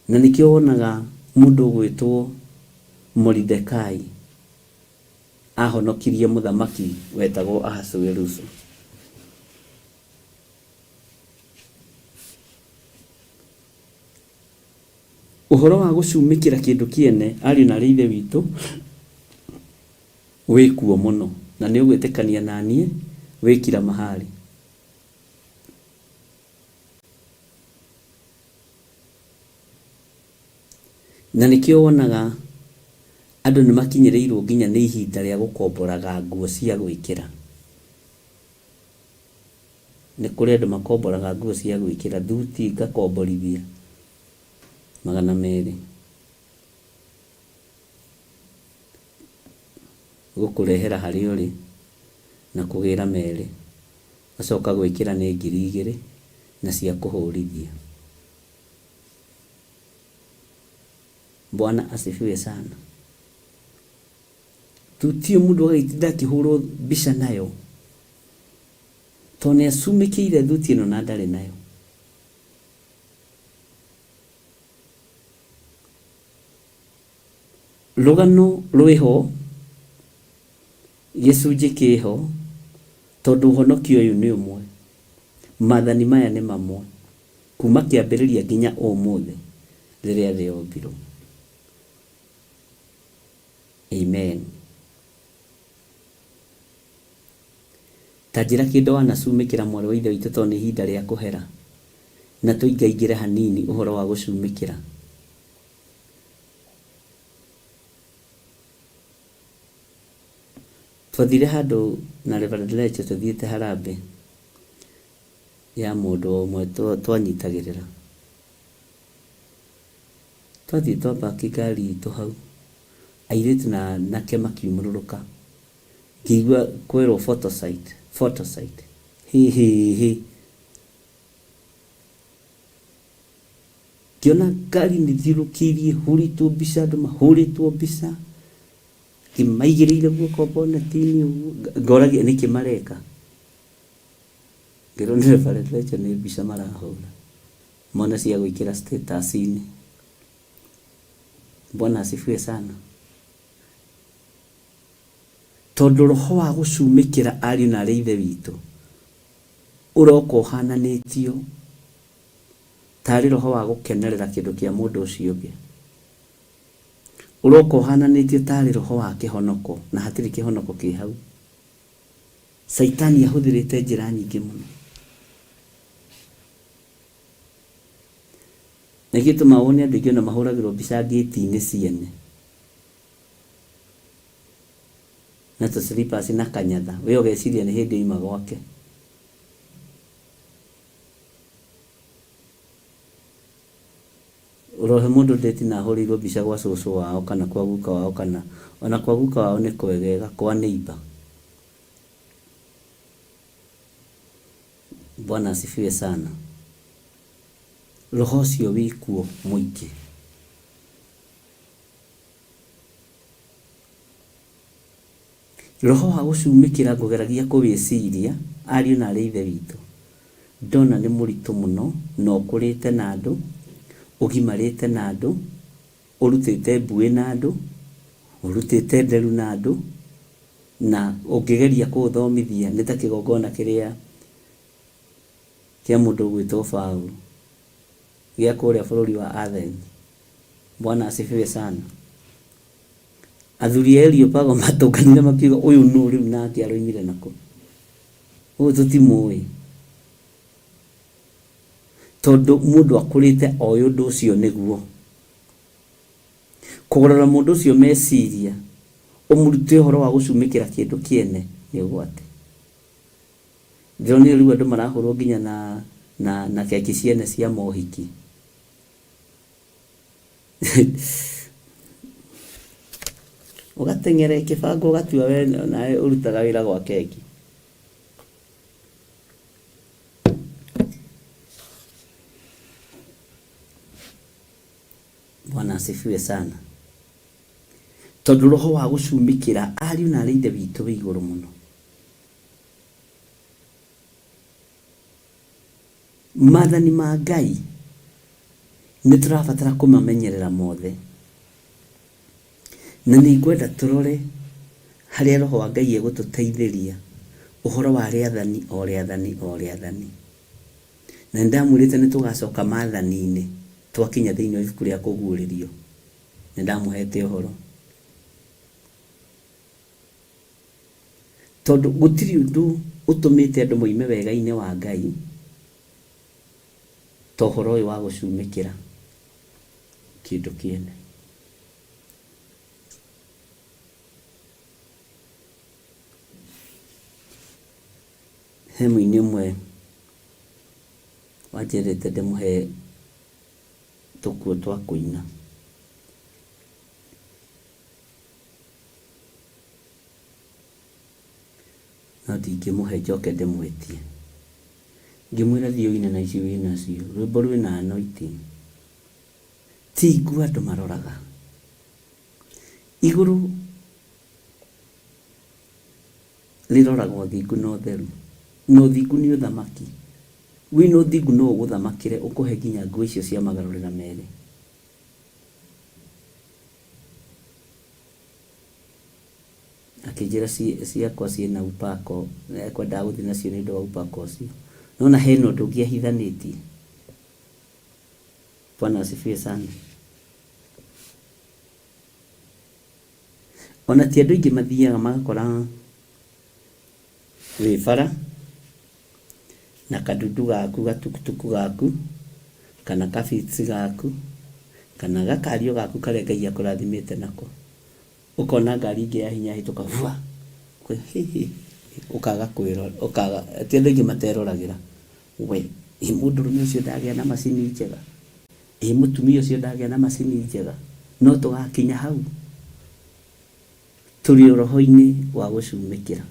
Na nĩkĩo wonaga mũndũ ũgwĩtwo Moridekai ahonokirie mũthamaki wetagwo Ahasuerusu. Ũhoro wa gũcumĩkĩra kĩndũ kĩene, ariũ na aarĩ a Ithe witũ, wĩ kuo mũno, na nĩ ũgwĩtĩkania na niĩ, wĩ kila mahali. Na nĩkĩo wonaga andũ nĩ makinyĩrĩirwo nginya nĩ ihinda rĩa gũkomboraga nguo cia gwĩkĩra. Nĩ kũrĩ andũ makomboraga nguo cia gwĩkĩra, thuti ngakomborithia 200. Gũkũrehera harĩa ũrĩ na kũgĩra merĩ, ũgacoka gwĩkĩra nĩ 2000 na cia kũhũrithia. Bwana asifiwe sana. Thuti ĩyo mũndũ agagĩtinda akĩhũrwo mbica nayo tondũ nĩ acumĩkĩire thuti ĩno na ndarĩ nayo. Rũgano rwĩho, gĩcunjĩ kĩho, tondũ ũhonokio ũyũ nĩ ũmwe. Maathani maya nĩ mamwe, kuma kĩambĩrĩria nginya ũmũthĩ rĩrĩa thĩ yombirwo. Amen. Ta njĩra kĩndũ wanacumĩkĩra mwarĩ wa ithe witũ tondũ nĩ ihinda rĩa kũhera. Na tũingaingĩre hanini ũhoro wa gũcumĩkĩra. Twathire handũ na Reverend Leche tũthiĩte harambee ya mũndũ ũmwe twanyitagĩrĩra. Twathiĩ twa park ngari itũ hau, airĩtu na anake makiumũrũrũka. Ngĩigua kwerwo photo site, photo site. Hĩ hĩ hĩ. Ngĩona ngari nĩ thiũrũkĩirie hũrĩtwo mbica, andũ mahũrĩtwo mbica, maigĩrĩire guoko boneti-inĩ ũguo, ngoragia nĩkĩ mareka. Ngĩrwo nĩ Reverend Rachel nĩ mbica marahũra, mone cia gwĩkĩra status -inĩ. Bwana asifiwe sana. Tondũ roho wa gũcumĩkĩra ariũ na aarĩ a Ithe witũ ũroka ũhananĩtio tarĩ roho wa gũkenerera kĩndũ kĩa mũndũ ũcio ũngĩ. Ũroka ũhananĩtio tarĩ roho wa kĩhonoko na hatirĩ kĩhonoko kĩ hau. Caitani ahũthĩrĩte njĩra nyingĩ mũno. Nĩkĩo gĩtũmaga wone andũ aingĩ ona mahũragĩrwo mbica ngĩti-inĩ ciene na tũ slippers na kanyatha, we ũgeciria nĩ hĩndĩ oima gwake. Ũrohe mũndũ date na ahũrĩirwo mbica gwa cũcũ wao kana kwa guka wao kana ona kwa guka wao nĩ kwegega, kwa neighbour. Bwana asifiwe sana. Roho ũcio wĩkuo mũingĩ. Roho wa gũcumĩkĩra ngũgeragia kũwĩciria, ariũ na aarĩ a Ithe witũ, ndona nĩ mũritũ mũno na ũkũrĩte na andũ, ũgimarĩte na andũ, ũrutĩte mbuĩ na andũ, ũrutĩte nderu na andũ, na ũngĩgeria kũũthomithia nĩ ta kĩgongona kĩrĩa kĩa mũndũ ũgwĩtwo Paũlũ, gĩa kũrĩa bũrũri wa Athens. Bwana asifiwe sana. Athuri a Areopago matũnganire makiuga, ũyũ nũ rĩu nake aroimire nakũ? Ũyũ tũtimũĩ. Tondũ mũndũ akũrĩte oĩ ũndũ ũcio nĩguo. Kũgarũra mũndũ ũcio meciria, ũmũrute ũhoro wa gũcumĩkĩra kĩndũ kĩene nĩ ũgwati. Ndĩronire rĩu andũ marahũrwo nginya na, na, na keki ciene cia mohiki. Ũgateng'era ĩkĩbangwo ũgatua we nawe ũrutaga wĩra gwa keki. Bwana asifiwe sana. Tondũ roho wa gũcumĩkĩra ariũ na arĩ ithe witũ wĩ igũrũ mũno. Maathani ma Ngai nĩ tũrabatara kũmamenyerera mothe. Na nĩ ngwenda tũrore harĩa Roho wa Ngai egũtũteithĩria ũhoro wa rĩathani o rĩathani o rĩathani. Na nĩ ndamwĩrĩte nĩ tũgacoka maathani-inĩ twakinya thĩinĩ wa ibuku rĩa Kũguũrĩrio. Nĩ ndamũhete ũhoro. Tondũ gũtirĩ ũndũ ũtũmĩte andũ moime wega-inĩ wa Ngai ta ũhoro ũyũ wa gũcumĩkĩra kĩndũ kĩene. He mũini ũmwe wanjĩrĩte ndĩmũhe tũkuo twa kũina. No ndingĩmũhe njoke ndĩmwĩtie. Ngĩmwĩra thiĩ ũine na ici wĩnacio, rwĩmbo rwĩna anointing. Ti nguo andũ maroraga. Igũrũ rĩroraga ũthingu na ũtheru. Na ũthingu nĩ ũthamaki. Wĩna ũthingu no ũgũthamakĩre ũkũhe nginya nguo icio cia magarũrĩra merĩ. Akĩnjĩra ciakwa ciĩna upako, ekwendaga gũthiĩ nacio nĩ ũndũ wa upako ũcio. Nĩwona hena ũndũ ũngĩ ahithanĩtie. Bwana asifiwe sana. Ona ti andũ aingĩ mathiaga magakora wĩ bara na kadundu gaku gatukutuku gaku kana ka Vitz gaku kana gakario gaku karĩa Ngai akũrathimĩte nako, ũkona ngari ĩngĩ ya hinya yahĩtũka hua, ũkaga kwĩrora, ũkaga, ti andũ aingĩ materoragĩra, we ĩ mũndũrũme ũcio ndagĩa na macini njega, ĩ mũtumia ũcio ndagĩa na macini njega, no tũgakinya hau tũrĩ o roho-inĩ wa gũcumĩkĩra.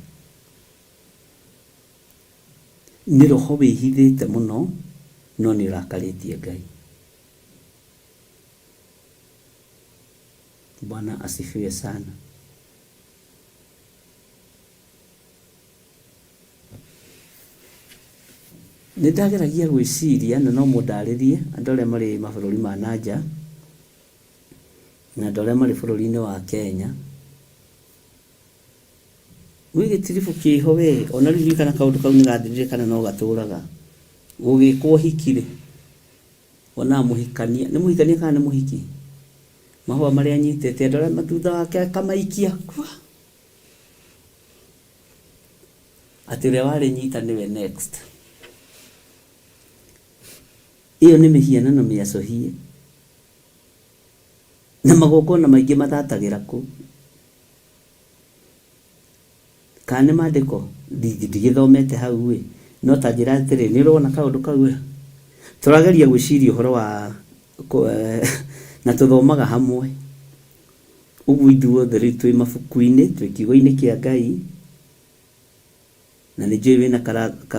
Nĩ roho wĩhithĩte mũno no nĩ ũrakarĩtie Ngai. Bwana asifiwe sana. Nĩ ndageragia gwĩciria na no mũndarĩrie andũ arĩa marĩ mabũrũri ma na nja na andũ arĩa marĩ bũrũri-inĩ wa Kenya. Gwĩ gĩtiribũ kĩho we, ona rĩu ndiũĩ kana kaũndũ kau nĩ gathirire kana no gatũraga. Gũgĩkwo ũhiki rĩ, wonaga mũhikania, nĩ mũhikania kana nĩ mũhiki? Mahũa marĩa anyitĩte andũ arĩa thutha wake akamaikia kua. Atĩ ũrĩa warĩnyita nĩwe next. Ĩyo nĩ mĩhianano mĩacũhie. Na magongona maingĩ mathatagĩra kũu. Kana nĩ maandĩko? Ndigĩthomete hau ĩ, no ta njĩra atĩrĩ, nĩ ũrona kaũndũ kau ĩ? Tũrageria gwĩciria ũhoro wa na tũthomaga hamwe. Ũguo ithuothe rĩu twĩ mabuku-inĩ, twĩ kiugo-inĩ kĩa Ngai, na nĩ njũĩ wĩna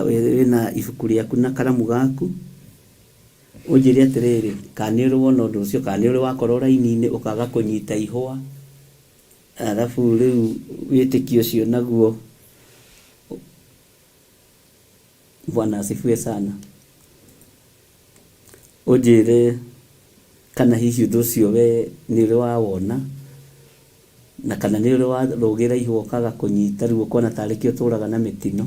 wĩna ibuku rĩaku na karamu gaku, ũnjĩre atĩrĩrĩ, kana nĩ ũrĩ wona ũndũ ũcio, kana nĩ ũrĩ wakorwo raini-inĩ ũkaga kũnyita ihũa. Arabu rĩu wĩtĩkio ũcio naguo, Bwana asifiwe sana, ũnjĩre kana hihi ũndũ ũcio we nĩ ũrĩ wawona, na kana nĩ ũrĩ warũgĩra ihũa ũkaga kũnyita rĩu ũkona tarĩ kĩo ũtũraga na mĩtino.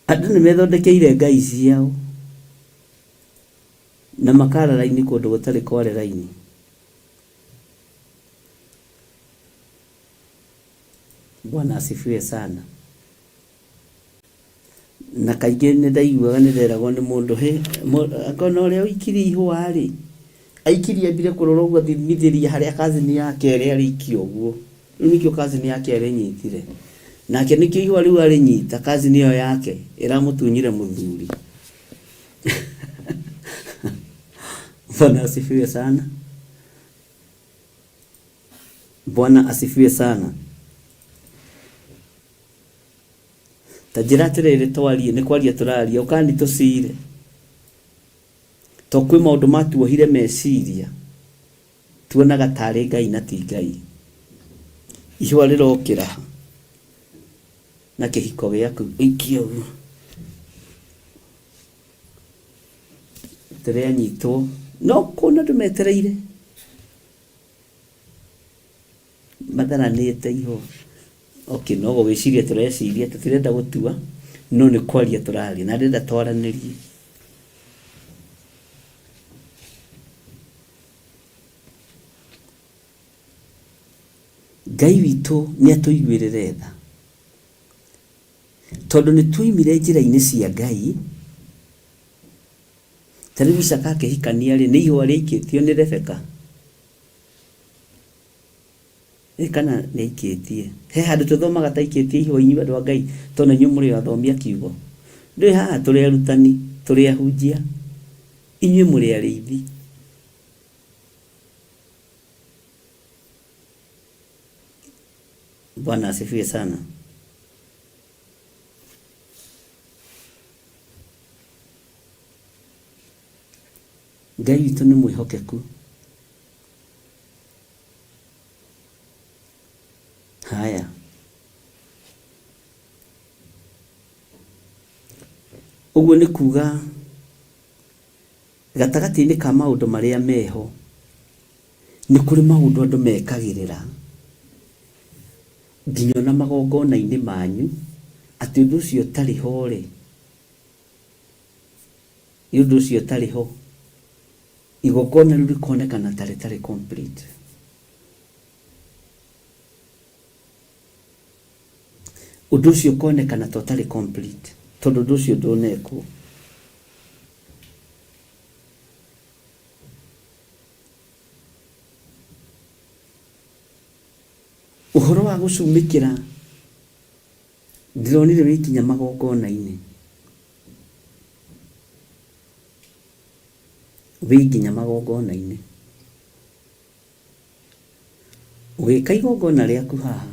Andũ nĩ methondekeire ngai ciao. Na makara raini kũndũ gũtarĩ kware raini. Bwana asifiwe sana. Na kaingĩ nĩ ndaiguaga nĩ nderagwo nĩ mũndũ, hĩ, angorwo na ũrĩa ũikirie ihũa rĩ, aikirie ambire kũrora ũguo athimithĩria harĩa cousin yake ĩrĩ arĩikia ũguo. Rĩu nĩkĩo cousin yake arĩnyitire. Nake nĩkĩo ihũa rĩu arĩnyita, cousin ĩyo yake ĩramũtunyire mũthuri. Bwana asifiwe sana. Bwana asifiwe sana. Ta njĩra atĩrĩrĩ twarie, nĩ kwaria tũraria, ũkani tũcire. To kwĩ maũndũ matuohire meciria, tuonaga tarĩ Ngai na ti Ngai. Ihũa rĩrokĩra ha na kĩhiko gĩaku ũikie ũguo. Tũrĩanyitwo no kũna andũ metereire matharanĩte ihũa. Okay, no gũgĩciria tũreciria tũtirenda gũtua no nĩ kwaria tũraria na ndĩrenda twaranĩrie. Ngai witũ nĩ atũiguĩrĩre tha tondũ nĩ tuoimire njĩra-inĩ cia Ngai. Ta rĩu Isaka akĩhikania rĩ, nĩ ihũa rĩaikĩtio nĩ Rebeka? Ĩ kana nĩ aikĩtie? He handũ tũthomaga ta aikĩtie ihũa inyuĩ andũ a Ngai, tondũ inyuĩ mũrĩ athomi a kiugo. Ndũĩ haha tũrĩ arutani, tũrĩ ahunjia, inyuĩ mũrĩ arĩithi. Bwana asifiwe sana. Ngai witũ nĩ mwĩhokeku. Haya. Ũguo nĩ kuga gatagatĩ-inĩ ka maũndũ marĩa meho, nĩ kũrĩ maũndũ andũ mekagĩrĩra nginya ona magongona-inĩ manyu, atĩ ũndũ ũcio ũtarĩ ho rĩ, nĩ ũndũ ũcio ũtarĩ ho, igongona rĩu rĩkonekana ta rĩtarĩ complete. Ũndũ ũcio ũkonekana ta ũtarĩ complete tondũ ũndũ ũcio ndũnekwo. Ũhoro wa gũcumĩkĩra ndĩronire wĩ nginya magongona-inĩ. Wĩ nginya magongona-inĩ. Ũgĩka igongona rĩaku haha,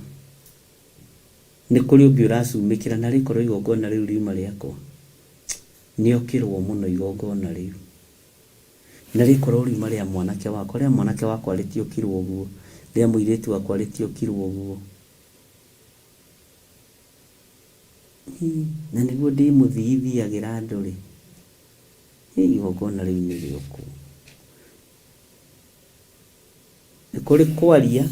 nĩ kũrĩ ũngĩ ũracumĩkĩra na rĩkorwo igongona rĩu riuma rĩakwa, nĩokĩrwo mũno igongona rĩu. Na rĩkorwo riuma rĩa mwanake wakwa, rĩa mwanake wakwa rĩtiokirwo ũguo, rĩa mũirĩtu wakwa rĩtiokirwo ũguo. Na nĩguo ndĩmũthii thiagĩra andũ-rĩ, igongona rĩu nĩrĩokwo. Nĩ kũrĩ kwaria,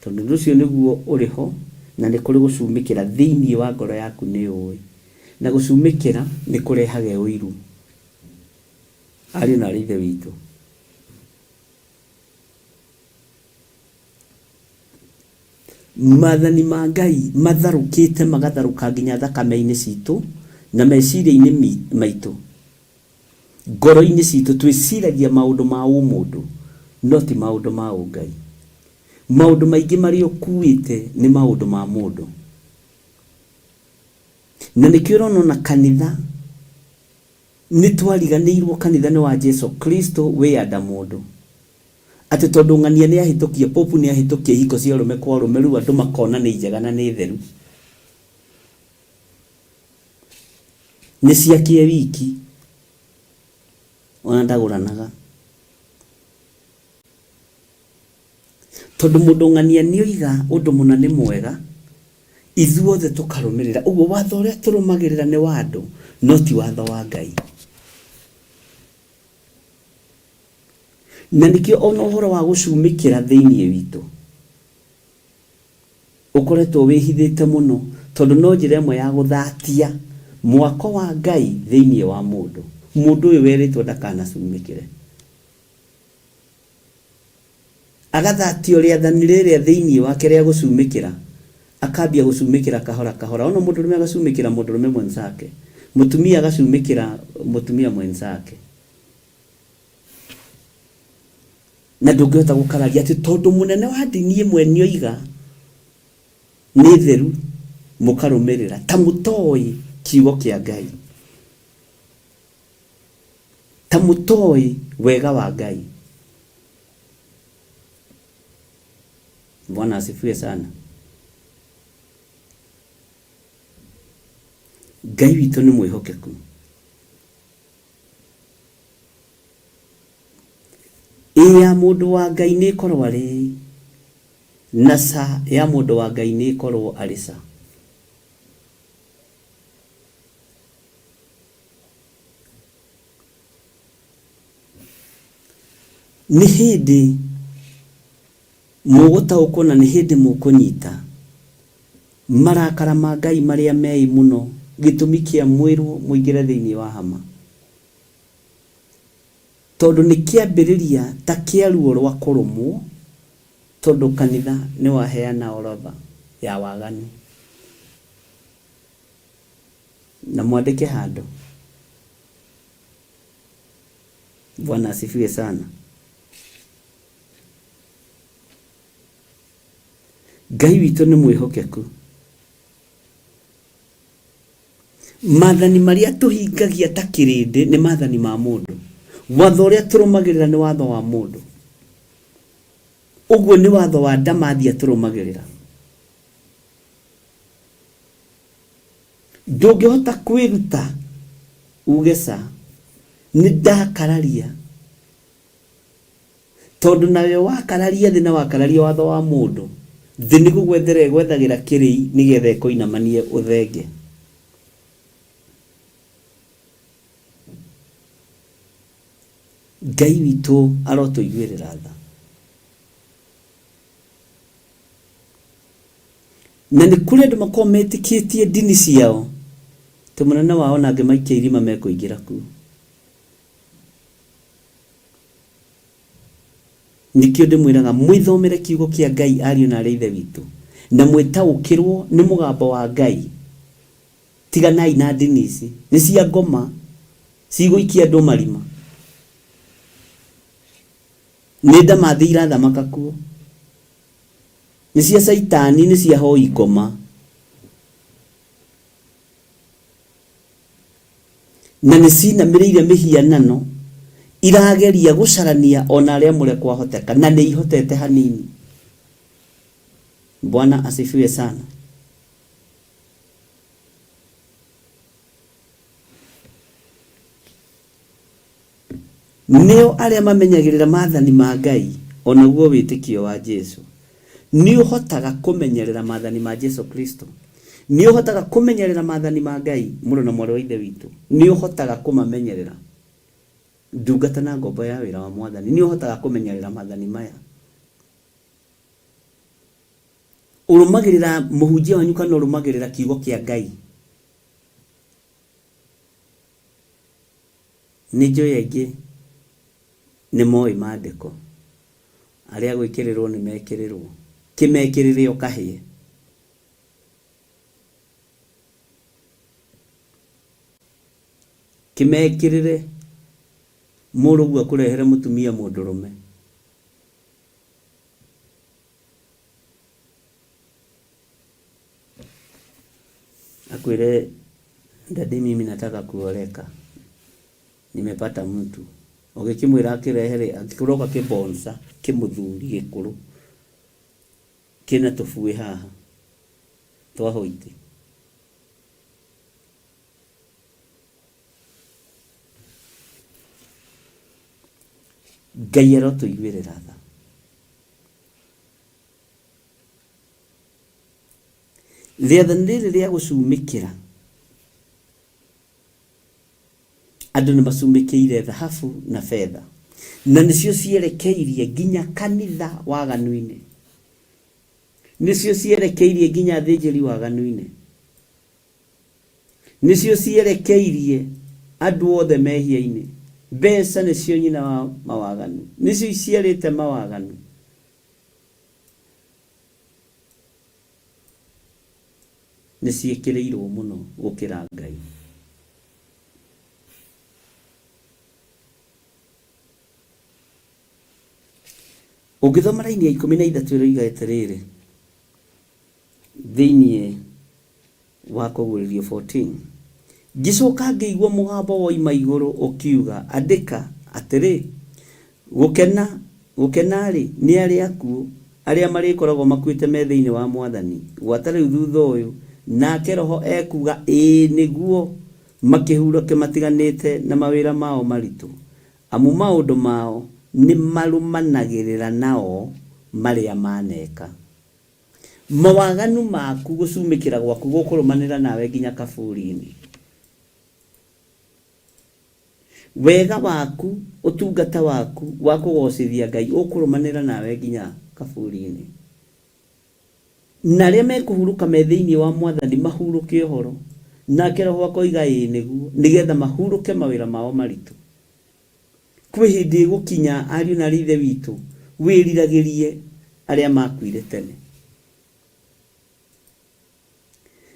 tondũ ũndũ ũcio nĩguo ũrĩ ho, na nĩ kũrĩ gũcumĩkĩra thĩinĩ wa ngoro yaku nĩ ũĩ. Na gũcumĩkĩra nĩ kũrehage ũiru. Ariũ na aarĩ a Ithe witũ. Maathani ma Ngai matharũkĩte magatharũka nginya thakame-inĩ citũ na meciria-inĩ maitũ. Ngoro-inĩ citũ twĩciragia maũndũ ma ũmũndũ no ti maũndũ ma ũngai. Maũndũ maingĩ marĩa ũkuĩte nĩ maũndũ ma mũndũ. Na nĩkĩo ũrona ona kanitha nĩ twariganĩirwo kanitha nĩ wa Jesu Kristo wĩyanda mũndũ. Atĩ tondũ ng'ania nĩ ahĩtũkia, popu nĩ ahĩtũkia ihiko cia ũrũme kwa ũrũme rĩu andũ makona nĩ njega na nĩ theru. Nĩ ciake e wiki ona ndagũranaga. Tondũ mũndũ ng'ania nĩ oiga ũndũ mũna nĩ mwega, ithuothe tũkarũmĩrĩra. Ũguo watho ũrĩa tũrũmagĩrĩra nĩ wa andũ no ti watho wa Ngai. Na nĩkĩo ona ũhoro wa gũcumĩkĩra thĩinĩ witũ ũkoretwo wĩhithĩte mũno tondũ no njĩra ĩmwe ya gũthatia mwako wa Ngai thĩinĩ wa mũndũ. Mũndũ ũyũ werĩtwo ndakanacumĩkĩre. Agathatio rĩathani rĩrĩa thĩinĩ wake rĩa gũcumĩkĩra, Akambia gũcumĩkĩra kahora kahora. Ona mũndũrũme agacumĩkĩra mũndũrũme mwenzake, mũtumia agacumĩkĩra mũtumia mwenzake. Na ndũngĩhota gũkararia atĩ tondũ mũnene wa ndini ĩmwe nĩoiga nĩ theru mũkarũmĩrĩra ta mũtoĩ kiugo kĩa Ngai, ta mũtoĩ wega wa Ngai. Bwana asifiwe sana. Ngai witũ nĩ mwĩhokeku. Ĩ ya mũndũ wa Ngai nĩ ĩkorwo arĩ ĩ, na ca ya mũndũ wa Ngai nĩ ĩkorwo arĩ ca. Nĩ hĩndĩ mũgũtaũkwo na nĩ hĩndĩ mũkũnyita marakara ma Ngai marĩa meĩ mũno, gĩtũmi kĩa mwĩrwo mũingĩre thĩinĩ wa hama. Tondũ nĩ kĩambĩrĩria ta kĩa ruo rwa kũrũmwo, tondũ kanitha nĩ waheana orodha ya waganu. Na mwandĩke handũ. Bwana asifiwe sana. Ngai witũ nĩ mwĩhokeku. Maathani marĩa tũhingagia ta kĩrĩndĩ nĩ maathani ma mũndũ. Watho ũrĩa tũrũmagĩrĩra nĩ watho wa mũndũ. Ũguo nĩ watho wa ndamathia tũrũmagĩrĩra. Ndũngĩhota kwĩruta uge ca, nĩ ndakararia. Tondũ nawe wakararia thĩ na wakararia watho wa mũndũ, thĩ nĩ gũgwethera ĩgwethagĩra kĩrĩi nĩgetha ĩkũinamanie ũthenge. Ngai witũ arotũiguĩrĩra tha. Na nĩ kũrĩ andũ makoragwo metĩkĩtie ndini ciao, atĩ mũnene wao ona angĩmaikia irima mekũingĩra kuo. Nĩkĩo ndĩmwĩraga mwĩthomere kiugo kĩa Ngai ariũ na aarĩ a Ithe witũ, na mwĩtaũkĩrwo nĩ mũgambo wa Ngai. Tiganai na ndini ici, nĩ cia ngoma, cigũikia andũ marima. Nĩ ndamathia irathamaka kuo, nĩ cia caitani, nĩ cia hoi ngoma. Na nĩ cinamĩrĩire mĩhianano, irageria gũcarania o na arĩa amũre kwahoteka, na nĩ ihotete hanini. Bwana asifiwe sana. Nĩo arĩa mamenyagĩrĩra maathani ma Ngai, o naguo wĩtĩkio wa Jesu. Nĩũhotaga kũmenyerera maathani ma Jesu Kristo? Nĩũhotaga kũmenyerera maathani ma Ngai, mũrũ na mwarĩ wa Ithe witũ? Nĩũhotaga kũmamenyerera? Ndungata na ngombo ya wĩra wa Mwathani, nĩũhotaga kũmenyerera maathani maya? Ũrũmagĩrĩra mũhunjia wanyu kana ũrũmagĩrĩra kiugo kĩa Ngai? Nĩ njũĩ aingĩ nĩ moĩ mandĩko. Arĩa a gwĩkĩrĩrwo nĩ mekĩrĩrwo. Kĩmekĩrĩre ũkahĩe. Kĩmekĩrĩre mũrũguo akũrehere mũtumia mũndũrũme. Akwĩre daddy mimi nataka kuoleka nimepata mtu. Ũgĩkĩmwĩra akĩrehe rĩ, kĩroka kĩbonsa kĩmũthuri gĩkũrũ kĩna tũbuĩ haha twa hwaiti. Ngai arotũiguĩrĩra tha. Rĩathani rĩrĩ rĩa gũcumĩkĩra, andũ nĩ macumĩkĩire thahabu na betha, na nĩcio cierekeirie nginya kanitha waganu-inĩ, nĩcio cierekeirie nginya athĩnjĩri waganu-inĩ, nĩcio cierekeirie andũ othe mehia-inĩ. Mbeca nĩcio nyina wa mawaganu, nĩcio iciarĩte mawaganu. Nĩ ciĩkĩrĩirwo mũno gũkĩra Ngai. Ũngĩthoma raini ya 13 ĩroiga atĩrĩrĩ, thĩinĩ wa Kũguũrĩrio 14, Ngĩcoka ngĩigua mũgambo woima igũrũ ũkiuga, Andĩka atĩrĩ, Gũkena, gũkena-rĩ, nĩ arĩa akuũ, arĩa marĩkoragwo makuĩte me thĩinĩ wa Mwathani, gwata rĩu thutha ũyũ, nake Roho ekuuga, Ĩĩ, nĩguo, makĩhurũke matiganĩte na mawĩra mao maritũ, amu maũndũ mao nĩmarũmanagĩrĩra nao marĩa maaneka. Mawaganu maku, gũcumĩkĩra gwaku gũkũrũmanĩra nawe nginya kaburi-inĩ. Wega waku, ũtungata waku wa kũgocithia Ngai ũkũrũmanĩra nawe nginya kaburi-inĩ. Na arĩa mekũhurũka me thĩinĩ wa Mwathani mahurũke ũhoro, nake Roho akoiga ĩĩ nĩguo, nĩgetha mahurũke mawĩra mao maritũ. Kwĩ hĩndĩ ĩgũkinya, ariũ na aarĩ a Ithe witũ, wĩriragĩrie arĩa makuire tene.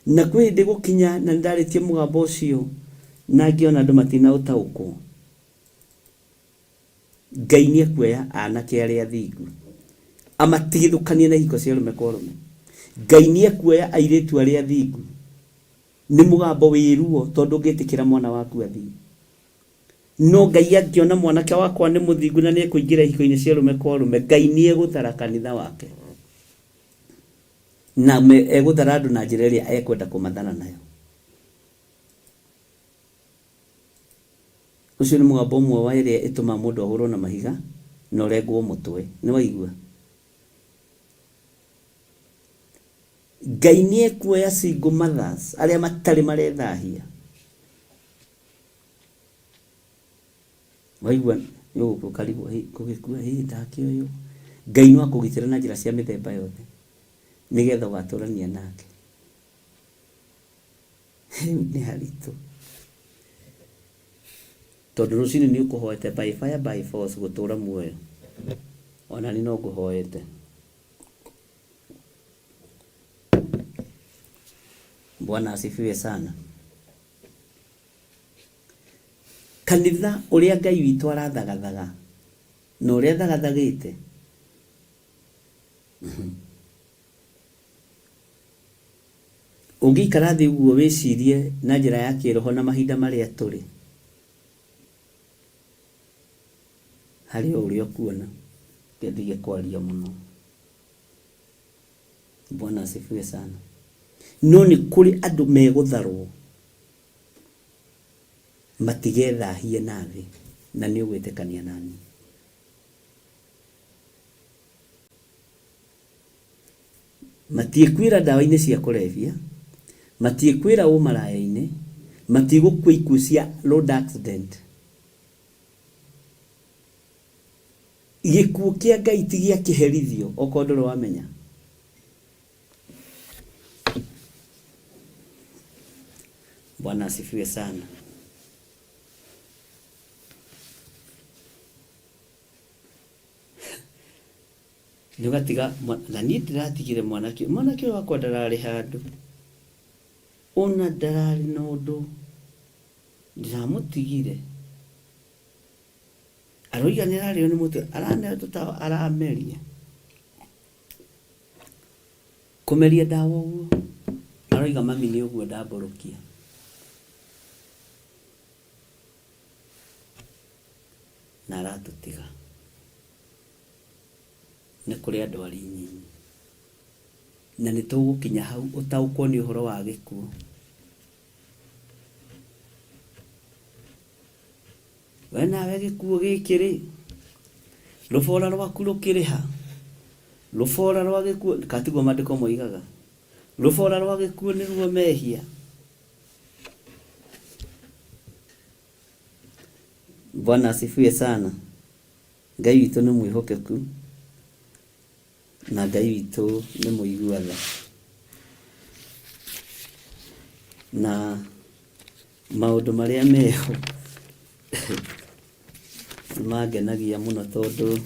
Na kwĩ hĩndĩ ĩgũkinya, na nĩndarĩtie mũgambo ũcio na ngĩona andũ matinaũtaũkwo, Ngai nĩekuoya anake arĩa athingu amatigithũkanie na ihiko cia arũme kwa arũme. Ngai nĩekuoya airĩtu arĩa athingu. Nĩ mũgambo wĩ ruo tondũ ndũngĩtĩkĩra mwana waku athiĩ. No Ngai angĩona mwanake wakwa nĩ mũthingu na nĩekũingĩra ihiko-inĩ cia arũme kwa arũme, Ngai nĩegũthara kanitha wake. Na egũthara andũ na njĩra ĩrĩa ekwenda kũmathara nayo. Ũcio nĩ mũgambo ũmwe wa ĩrĩa ĩtũmaga mũndũ ahũrwo na mahiga na ũrengwo mũtwe. Nĩ waigua? Ngai nĩ ekuoya single mothers arĩa matarĩ marethahia. Waigua nĩ ũgũkua ũkarigwo hĩ ngũgĩkua hĩ ndakĩoywo. Ngai no akũgitĩre na njĩra cia mĩthemba yothe nĩgetha ũgatũrania nake. Rĩu nĩ haritũ. Tondũ rũcinĩ nĩ ũkũhoete by fire by force gũtũra muoyo. Ona niĩ no ngũhoete. Bwana asifiwe sana. Kanitha ũrĩa Ngai witũ arathagathaga na ũrĩa athagathagĩte. Ũngĩikara thĩ ũguo wĩcirie na njĩra ya kĩĩroho na mahinda marĩa tũrĩ, harĩ o ũrĩa ũkuona. Reke ndige kwaria mũno. Bwana asifiwe sana. No nĩ kũrĩ andũ megũtharwo matigethahie na thĩ, na nĩ ũgwĩtĩkania naniĩ. Matiĩkuĩra ndawa-inĩ cia kũrebia, matiĩkuĩra ũmaraya-inĩ, matigũkua ikuũ cia road accident. Gĩkuũ kĩa Ngai ti gĩa kĩherithio okorwo ndũrĩ wamenya. Bwana asifiwe sana. Nĩ ũgatiga na niĩ ndĩratigire mwanake mwanake ũyũ wakwa ndararĩ handũ ona ndararĩ na ũndũ ndĩramũtigire aroiga nĩ ararĩo nĩ mũtwe araneo tũtawa arameria kũmeria ndawa ũguo aroiga mami nĩ ũguo ndambũrũkia na aratũtiga. Nĩ kũrĩ andũ arĩ nyinyi. Na nĩ tũgũkinya hau ũtaũkwo nĩ ũhoro wa gĩkuũ. We nawe gĩkuũ gĩkĩ rĩ, rũbora rwaku rũkĩrĩ ha? Rũbora rwa gĩkuũ, ka tiguo maandĩko moigaga? Rũbora rwa gĩkuũ nĩruo mehia. Bwana asifiwe sana. Ngai witũ nĩ mwĩhokeku na Ngai witũ nĩ mũigua tha. Na maũndũ marĩa meho nĩ mangenagia mũno tondũ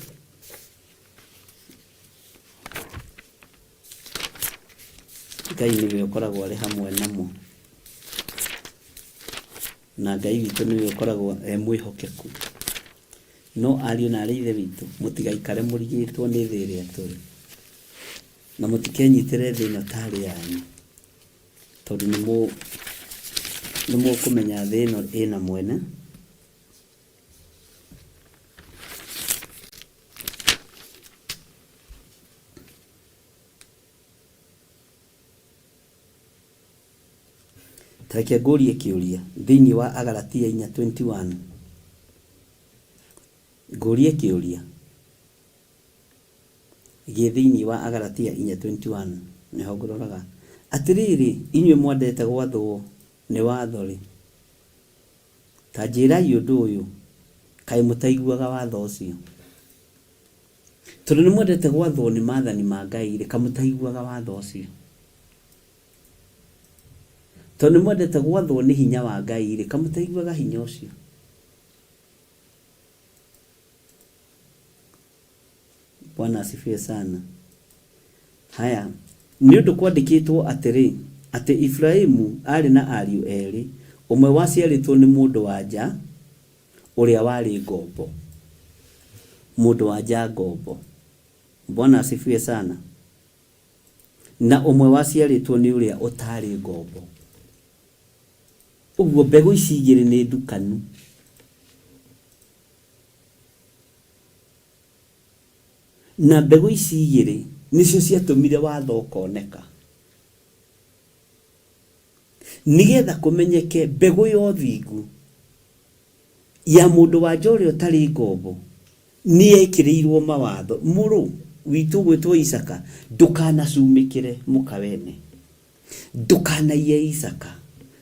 Ngai nĩwe ũkoragwo arĩ hamwe namo, na Ngai witũ nĩwe ũkoragwo e mwĩhokeku. No ariũ na aarĩ a Ithe witũ, mũtigaikare mũrigĩtwo nĩ thĩ ĩrĩa tũrĩ, na mũtikenyitĩre thĩ ĩno tarĩ yanyu, tondũ nĩ mũkũmenya thĩ ĩno ĩna mwene. Ta reke ngũrie kĩũria thĩinĩ wa Agalatia 4:21. Ngũrie kĩũria gĩ thĩinĩ wa Agalatia 4:21 nĩho ngũroraga. Atĩrĩrĩ, inyuĩ mwendete gwathwo nĩ watho-rĩ, ta njĩrai ũndũ ũyũ, kaĩ mũtaiguaga watho ũcio? Tondũ nĩ mwendete gwathwo nĩ maathani ma Ngai-rĩ, kaĩ mũtaiguaga watho ũcio? Tondũ nĩ mwendete gwathwo nĩ hinya wa Ngai-rĩ, kaĩ mũtaiguaga hinya ũcio? Bwana asifiwe sana. Haya, nĩ ũndũ kwandĩkĩtwo atĩrĩ, atĩ Iburahimu aarĩ na ariũ erĩ, ũmwe waciarĩtwo nĩ mũndũ-wa-nja ũrĩa warĩ ngombo. Mũndũ wa nja ngombo. Bwana asifiwe sana. Na ũmwe waciarĩtwo nĩ ũrĩa ũtaarĩ ngombo. Ũguo mbegũ ici igĩrĩ nĩ ndukanu. Na mbegũ ici igĩrĩ nĩcio ciatũmire watho ũkoneka. Nĩgetha kũmenyeke mbegũ ya ũthingu ya mũndũ wa nja ũrĩa ũtarĩ ngombo nĩ yekĩrĩirwo mawatho. Mũrũ witũ ũgwĩtwo Isaka, ndũkanacumĩkĩre mũka wene. Ndũkanaiye Isaka.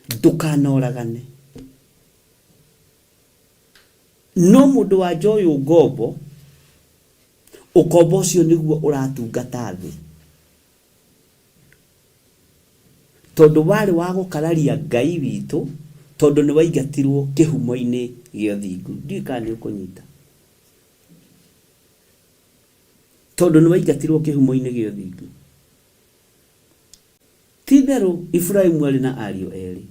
Ndũkanoragane. No mũndũ wa nja ũyũ ngombo, ũkombo ũcio nĩguo ũratungata thĩ. Tondũ warĩ wa gũkararia Ngai witũ, tondũ nĩ waingatirwo kĩhumo-inĩ gĩa ũthingu. Ndiũĩ kana nĩ ũkũnyita. Tondũ nĩ waingatirwo kĩhumo-inĩ gĩa ũthingu. Ti-itherũ Iburahimu aarĩ na ariũ erĩ,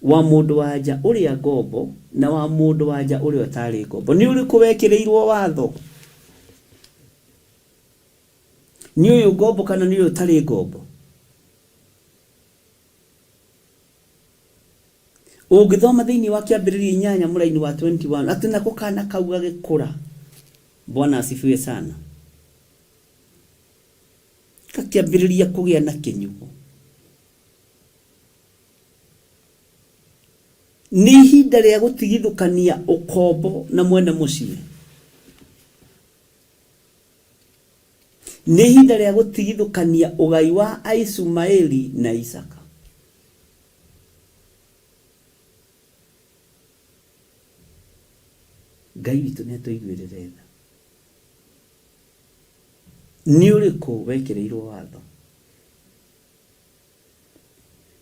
wa mũndũ-wa-nja ũrĩa ngombo na wa mũndũ-wa-nja ũrĩa ũtaarĩ ngombo. Nĩ ũrĩkũ wekĩrĩirwo watho? Nĩ ũyũ ngombo kana nĩ ũyũ ũtarĩ ngombo? Ũngĩthoma thĩinĩ wa Kĩambĩrĩria inyanya mũraini wa 21 atĩ nako kana kau gagĩkũra. Bwana asifiwe sana. Gakĩambĩrĩria kũgĩa na kĩnyugo. Nĩ ihinda rĩa gũtigithũkania ũkombo na mwene mũciĩ. Nĩ ihinda rĩa gũtigithũkania ũgai wa Aisumaeli na Isaaka. Ngai witũ nĩ atũiguĩrĩre tha. Nĩ ũrĩkũ wekĩrĩirwo watho?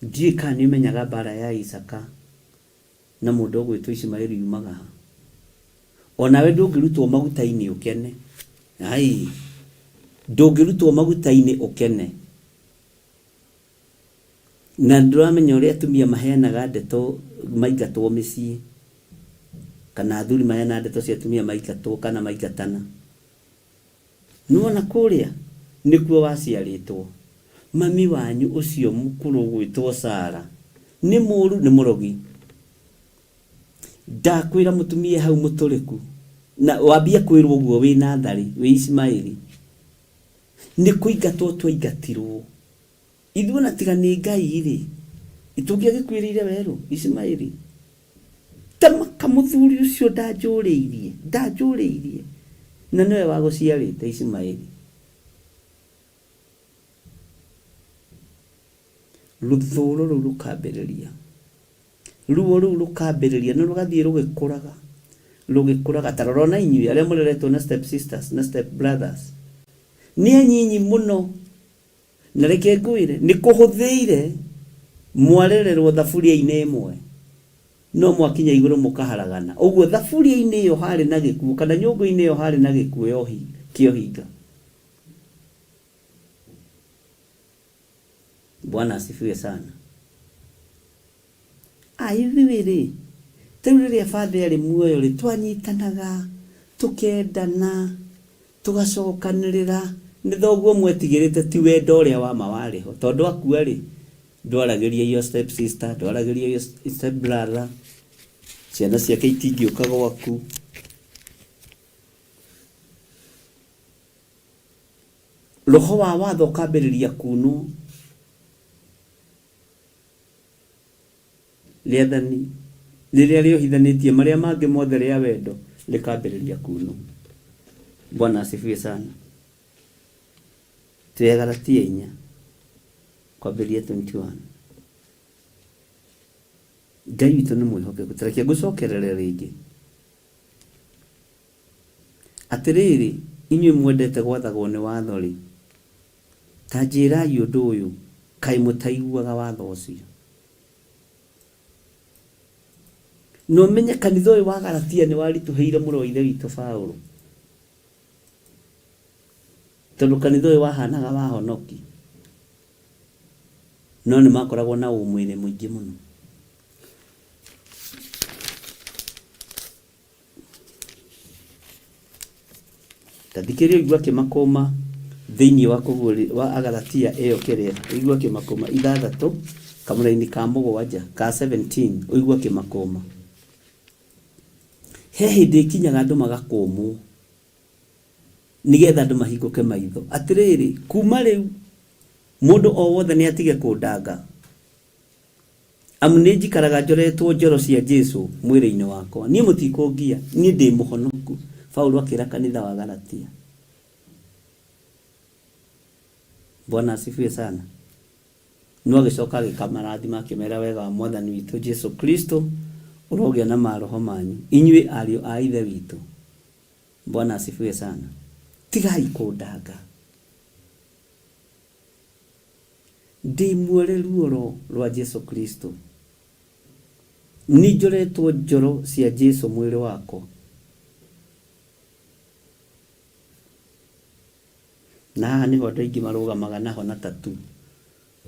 Ndiũĩ kana nĩ ũmenyaga mbara ya Isaaka na mũndũ ũgwĩtwo Ishumaeli yumaga ha. O nawe ndũngĩrutwo maguta-inĩ ũkene. Ai, ndũngĩrutwo maguta-inĩ ũkene. Na ndũramenya ũrĩa atumia maheanaga ndeto maingatwo mĩciĩ, kana athuri maheanaga ndeto cia atumia maingatwo kana maingatana. Nĩwona kũrĩa nĩkuo waciarĩtwo? Mami wanyu ũcio mũkũrũ ũgwĩtwo Sara nĩ mũũru, nĩ mũrogi. Ndakwĩra mũtumia hau mũtũrĩku, na wambie kwĩrwo ũguo wĩ natharĩ, wĩ Ishimaeli. Nĩ kũingatwo twaingatirwo. Ithuĩ ona tiga nĩ Ngai-rĩ, tũngĩagĩkuĩrĩire werũ, Ishimaeli. Tamaka mũthuri ũcio ndanjũrĩirie, ndanjũrĩirie, na nĩwe wagũciarĩte Ishimaeli. Rũthũũro rũu rũkambĩrĩria, ruo rũu rũkambĩrĩria na rũgathiĩ rũgĩkũraga, rũgĩkũraga. Ta rora ona inyuĩ arĩa mũreretwo na step sisters na step brothers, nĩ anyinyi mũno. Na reke ngwĩre, nĩ kũhũthĩire mwarererwo thaburia-inĩ ĩmwe, no mwakinya igũrũ mũkaharagana. Ũguo thaburia-inĩ ĩyo harĩ na gĩkuũ, kana nyũngũ-inĩ ĩyo harĩ na gĩkuũ kĩa ũhinga. Bwana asifiwe sana. A ithuĩ rĩ, ta rĩu rĩrĩa bathe arĩ muoyo rĩ, twanyitanaga, tũkendana, tũgacokanĩrĩra, nĩ thoguo mwetigĩrĩte ti wendo ũrĩa wa ma warĩ ho. Tondũ akua rĩ, ndwaragĩria your step sister, ndwaragĩria your step brother, ciana ciake itingĩũka gwaku. Roho wa watho ũkambĩrĩria kunwo. Rĩathani rĩrĩa rĩohithanĩtie marĩa mangĩ mothe rĩa wendo rĩkambĩrĩria kunwo. Bwana asifiwe sana. Twĩ Galatia inya kwambĩrĩria 21. Ngai witũ nĩ mwĩhokeku. Ta reke ngũcokerere rĩngĩ. Atĩrĩrĩ, inyuĩ mwendete gwathagwo nĩ watho-rĩ, ta njĩrai ũndũ ũyũ, kaĩ mũtaiguaga watho ũcio? Na ũmenye kanitha ũyũ wa Galatia nĩ waritũhĩire mũrũ wa Ithe witũ Paulo, tondũ kanitha ũyũ wahanaga wa honoki, no nĩ makoragwo na ũmwĩrĩ mũingĩ mũno. Ta thikĩrĩria ũigue akĩmakũma thĩinĩ wa kũguũri wa Agalatia ĩyo kĩrĩa ũigue akĩmakũma ithathatũ kamũraini ka mũgwanja ka 17 ũigue akĩmakũma. He hĩndĩ ĩkinyaga andũ magakũmwo nĩgetha andũ mahingũke maitho atĩrĩrĩ, kuma rĩu mũndũ o wothe nĩ atige kũndanga. Amu nĩnjikaraga njoretwo njoro cia Jesu mwĩrĩ-inĩ wakwa. Niĩ mũtikũngia, niĩ ndĩ mũhonoku. Paulo akĩra kanitha wa Galatia. Bwana asifiwe sana. No agĩcoka agĩkamarathima akĩmera wega wa Mwathani witũ Jesu Kristo ũrogĩa na maroho manyu, inyuĩ ariũ a Ithe witũ. Bwana asifiwe sana. Tigai kũndanga. Ndĩ muore ruoro rwa Jesu Kristo. Nĩnjoretwo njoro cia Jesu mwĩrĩ wakwa. Na haha nĩho andũ aingĩ marũgamaga naho na tattoo.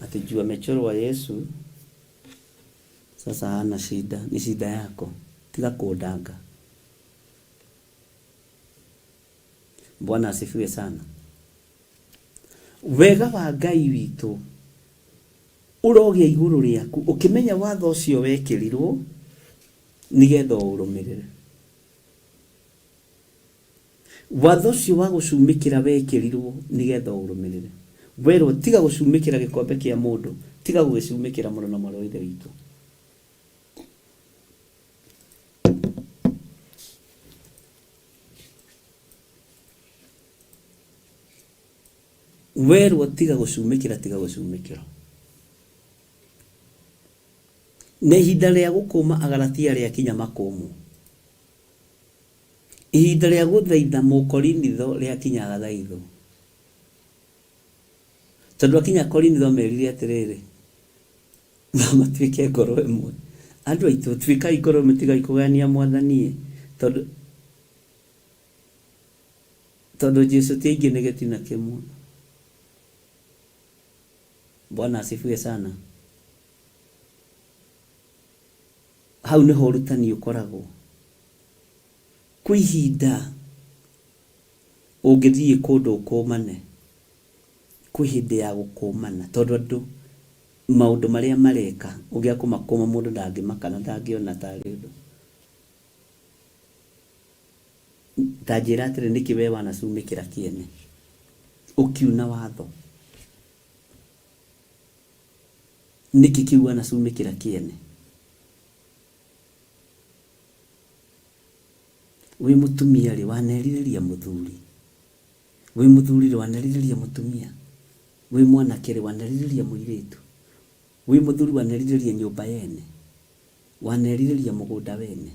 Atĩ juu amechorwa Yesu, sasa hana shida, ni shida yako. Tiga kũndanga. Bwana asifiwe sana. Wega wa Ngai witũ ũrogĩa igũrũ rĩaku ũkĩmenya watho ũcio wekĩrirwo nĩgetha ũũrũmĩrĩre. Watho ũcio wa gũcumĩkĩra wekĩrirwo nĩgetha ũũrũmĩrĩre. Werwo tiga gũcumĩkĩra gĩkombe kĩa mũndũ, tiga gũgĩcumĩkĩra mũno na mwarĩ wa Ithe witũ. Werwo tiga gũcumĩkĩra tiga gũcumĩkĩra. Na ihinda rĩa gũkũma Agalatia rĩakinya makũmwo. Ihinda rĩa gũthaitha Mũkorinitho rĩakinya agathaithwo. Tondũ akinya Korinitho amerire atĩrĩrĩ, matuĩke ngoro ĩmwe. Andũ aitũ tuĩkai ngoro ĩmwe tigai kũgayania Mwathani ĩ, tondũ Tondũ Jesu ti aingĩ nĩ gĩtina kĩmwe. Bwana asifiwe sana. Hau nĩho ũrutani ũkoragwo. Kwĩ ihinda ũngĩthiĩ kũndũ ũkũmane, kwĩ hĩndĩ ya gũkũmana tondũ andũ maũndũ marĩa mareka ũngĩaga kũmakũma mũndũ ndangĩmaka na ndangĩona tarĩ ũndũ. Ta njĩra atĩrĩ, nĩkĩ wee wanacumĩkĩra kĩene, ũkiuna watho? Nĩkĩ kĩu wanacumĩkĩra kĩene? Wĩ mũtumia-rĩ, wanerirĩria mũthuri? Wĩ mũthuri-rĩ, wanerirĩria mũtumia? Wĩ mwanake-rĩ, wanerirĩria mũirĩtu? Wĩ mũthuri wanerirĩria nyũmba yene? Wanerirĩria mũgũnda wene?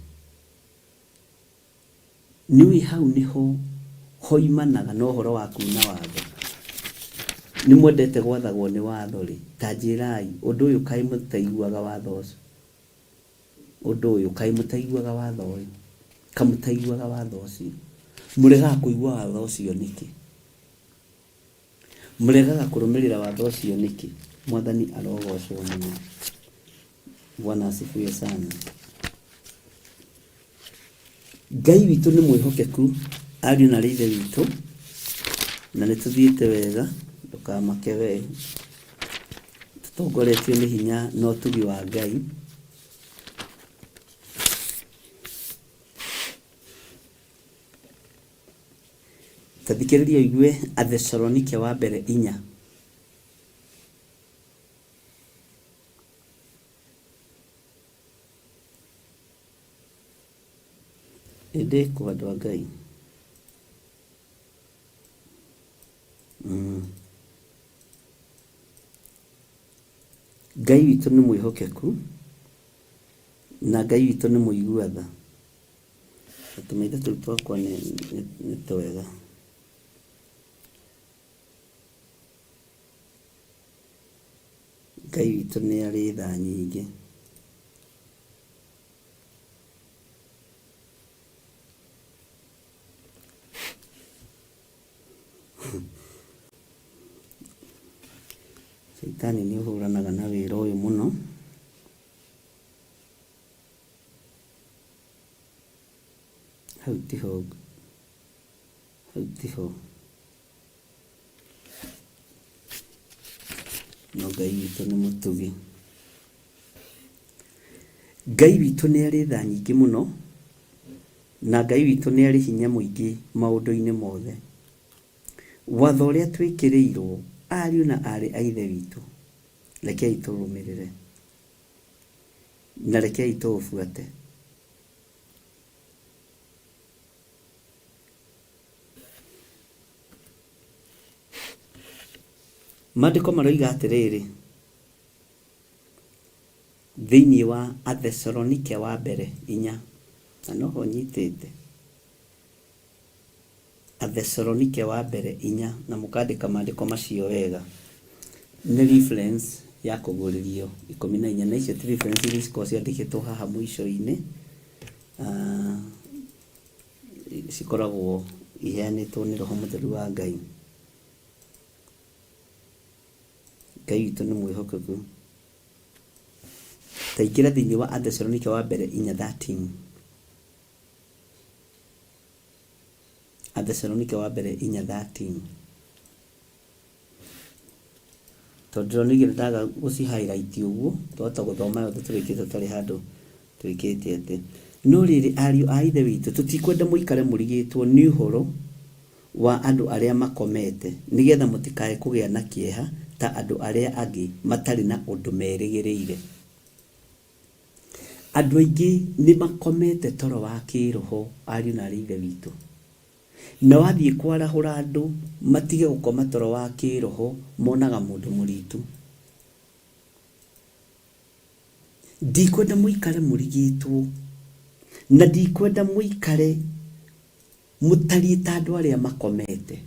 Nĩũĩ hau nĩho hoimanaga na ũhoro wa kuuna watho. Nĩmwendete gwathagwo nĩ watho-rĩ, ta njĩrai ũndũ ũyũ, kaĩ mũtaiguaga watho ũcio? Ũndũ ũyũ, kaĩ mũtaiguaga watho ũyũ? Ka mũtaiguaga watho ũcio? Mũregaga kũigua watho ũcio nĩkĩ? Mũregaga kũrũmĩrĩra watho ũcio nĩkĩ? Mwathani arogocwo mũno. Bwana asifiwe sana. Ngai witũ nĩ mwĩhokeku ariũ na ithe witũ, na nĩ tũthiĩte wega, ndũkamake we, tũtongoretio nĩ hinya na ũtugi wa Ngai. Ta thikĩrĩria ũigue Athesalonike wa mbere 4. Ĩndĩ kũ andũ a Ngai? Ngai witũ nĩ mwĩhokeku na Ngai witũ nĩ mũigua tha. Na tũmaitho tũu twakwa nĩ twega. Ngai witũ nĩ arĩ tha nyingĩ. Caitani nĩ ũhũranaga na wĩra ũyũ mũno. Hau tiho, hau tiho. No Ngai witũ nĩ mũtugi. Ngai witũ nĩ arĩ tha nyingĩ mũno, na Ngai witũ nĩ arĩ hinya mũingĩ maũndũ-inĩ mothe. Watho ũrĩa twĩkĩrĩirwo, ariũ na aarĩ a Ithe witũ, rekei tũũrũmĩrĩre, na rekei tũũbuate. Maandĩko maroiga atĩrĩrĩ, thĩinĩ wa Athesalonike wa mbere 4, na noho nyitĩte, Athesalonike wa mbere 4, na mũkandĩka maandĩko macio wega, nĩ reference ya kũguũrĩrio 14, na icio ti reference iria cikoragwo ciandĩkĩtwo haha mũico-inĩ, cikoragwo iheanĩtwo nĩ Roho Mũtheru wa Ngai. Ngai witũ nĩ mwĩhokeku. Ta ingĩra thĩinĩ wa Athesalonike wa mbere 4:13. Athesalonike wa mbere 4:13. Tondũ ndĩronire ndaga gũci highlight ũguo, twahota gũthoma yothe tũrĩkie tũtarĩ handũ twĩkĩte atĩ. No rĩrĩ, ariũ a Ithe witũ, tũtikwenda mũikare mũrigĩtwo nĩ ũhoro wa andũ arĩa makomete, nĩ getha mũtikae kũgĩa na kĩeha ta andũ arĩa angĩ matarĩ na ũndũ merĩgĩrĩire. Andũ aingĩ nĩ makomete toro wa kĩĩroho, ariũ na aarĩ a Ithe witũ. Na wathiĩ kwarahũra andũ matige gũkoma toro wa kĩĩroho, monaga mũndũ mũritu. Ndikwenda mũikare mũrigĩtwo, na ndikwenda mũikare mũtariĩ ta andũ arĩa makomete.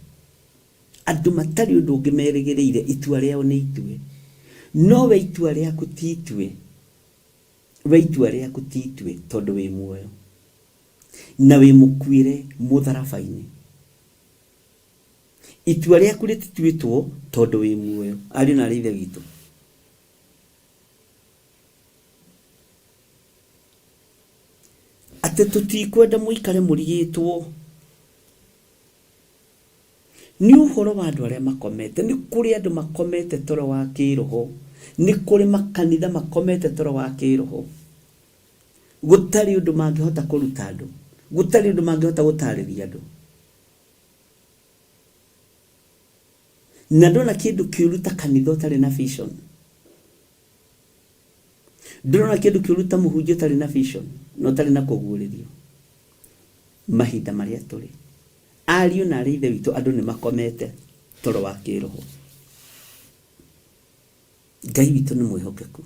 Andũ matarĩ ũndũ ũngĩ merĩgĩrĩire, itua rĩao nĩ itue. No we itua rĩaku ti itue. We itua rĩaku ti itue tondũ wĩ muoyo. Na wĩ mũkuĩre mũtharaba-inĩ. Itua rĩaku rĩtituĩtwo tondũ wĩ muoyo. Ariũ na aarĩ a Ithe witũ. Atĩ tũtikwenda mũikare mũrigĩtwo nĩ ũhoro wa andũ arĩa makomete. Nĩ kũrĩ andũ makomete toro wa kĩroho. Nĩ kũrĩ makanitha makomete toro wa kĩroho. Gũtarĩ ũndũ mangĩhota kũruta andũ. Gũtarĩ ũndũ mangĩhota gũtarĩria andũ. Na ndona kĩndũ kĩũru ta kanitha ũtarĩ na vision. Ndũrona kĩndũ kĩũru ta mũhunjia ũtarĩ na vision na ũtarĩ na kũguũrĩrio. Mahinda marĩa tũrĩ, ariũ na aarĩ a Ithe witũ, andũ nĩ makomete toro wa kĩroho. Ngai witũ nĩ mwĩhokeku.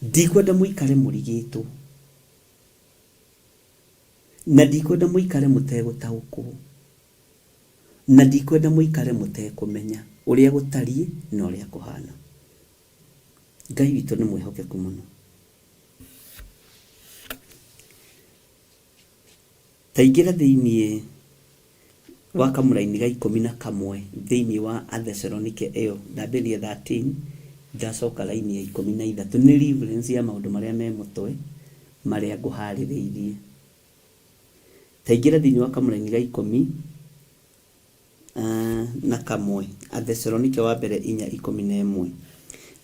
Ndikwenda mũikare mũrigĩtwo, na ndikwenda mũikare mũtegũtaũkwo, na ndikwenda mũikare mũtekũmenya ũrĩa gũtariĩ na ũrĩa kũhana. Ngai witũ nĩ mwĩhokeku mũno. Ta ingĩra thĩinĩ Wa kamũraini ga 11 thĩinĩ wa Athesalonike ĩyo, ndambĩrĩria 13 ndacoka raini ya 13, nĩ reference ya maũndũ marĩa me mũtwe marĩa ngũharĩrĩirie. Ta ingĩra thĩinĩ wa kamũraini ga 11 Athesalonike wa mbere 4:11.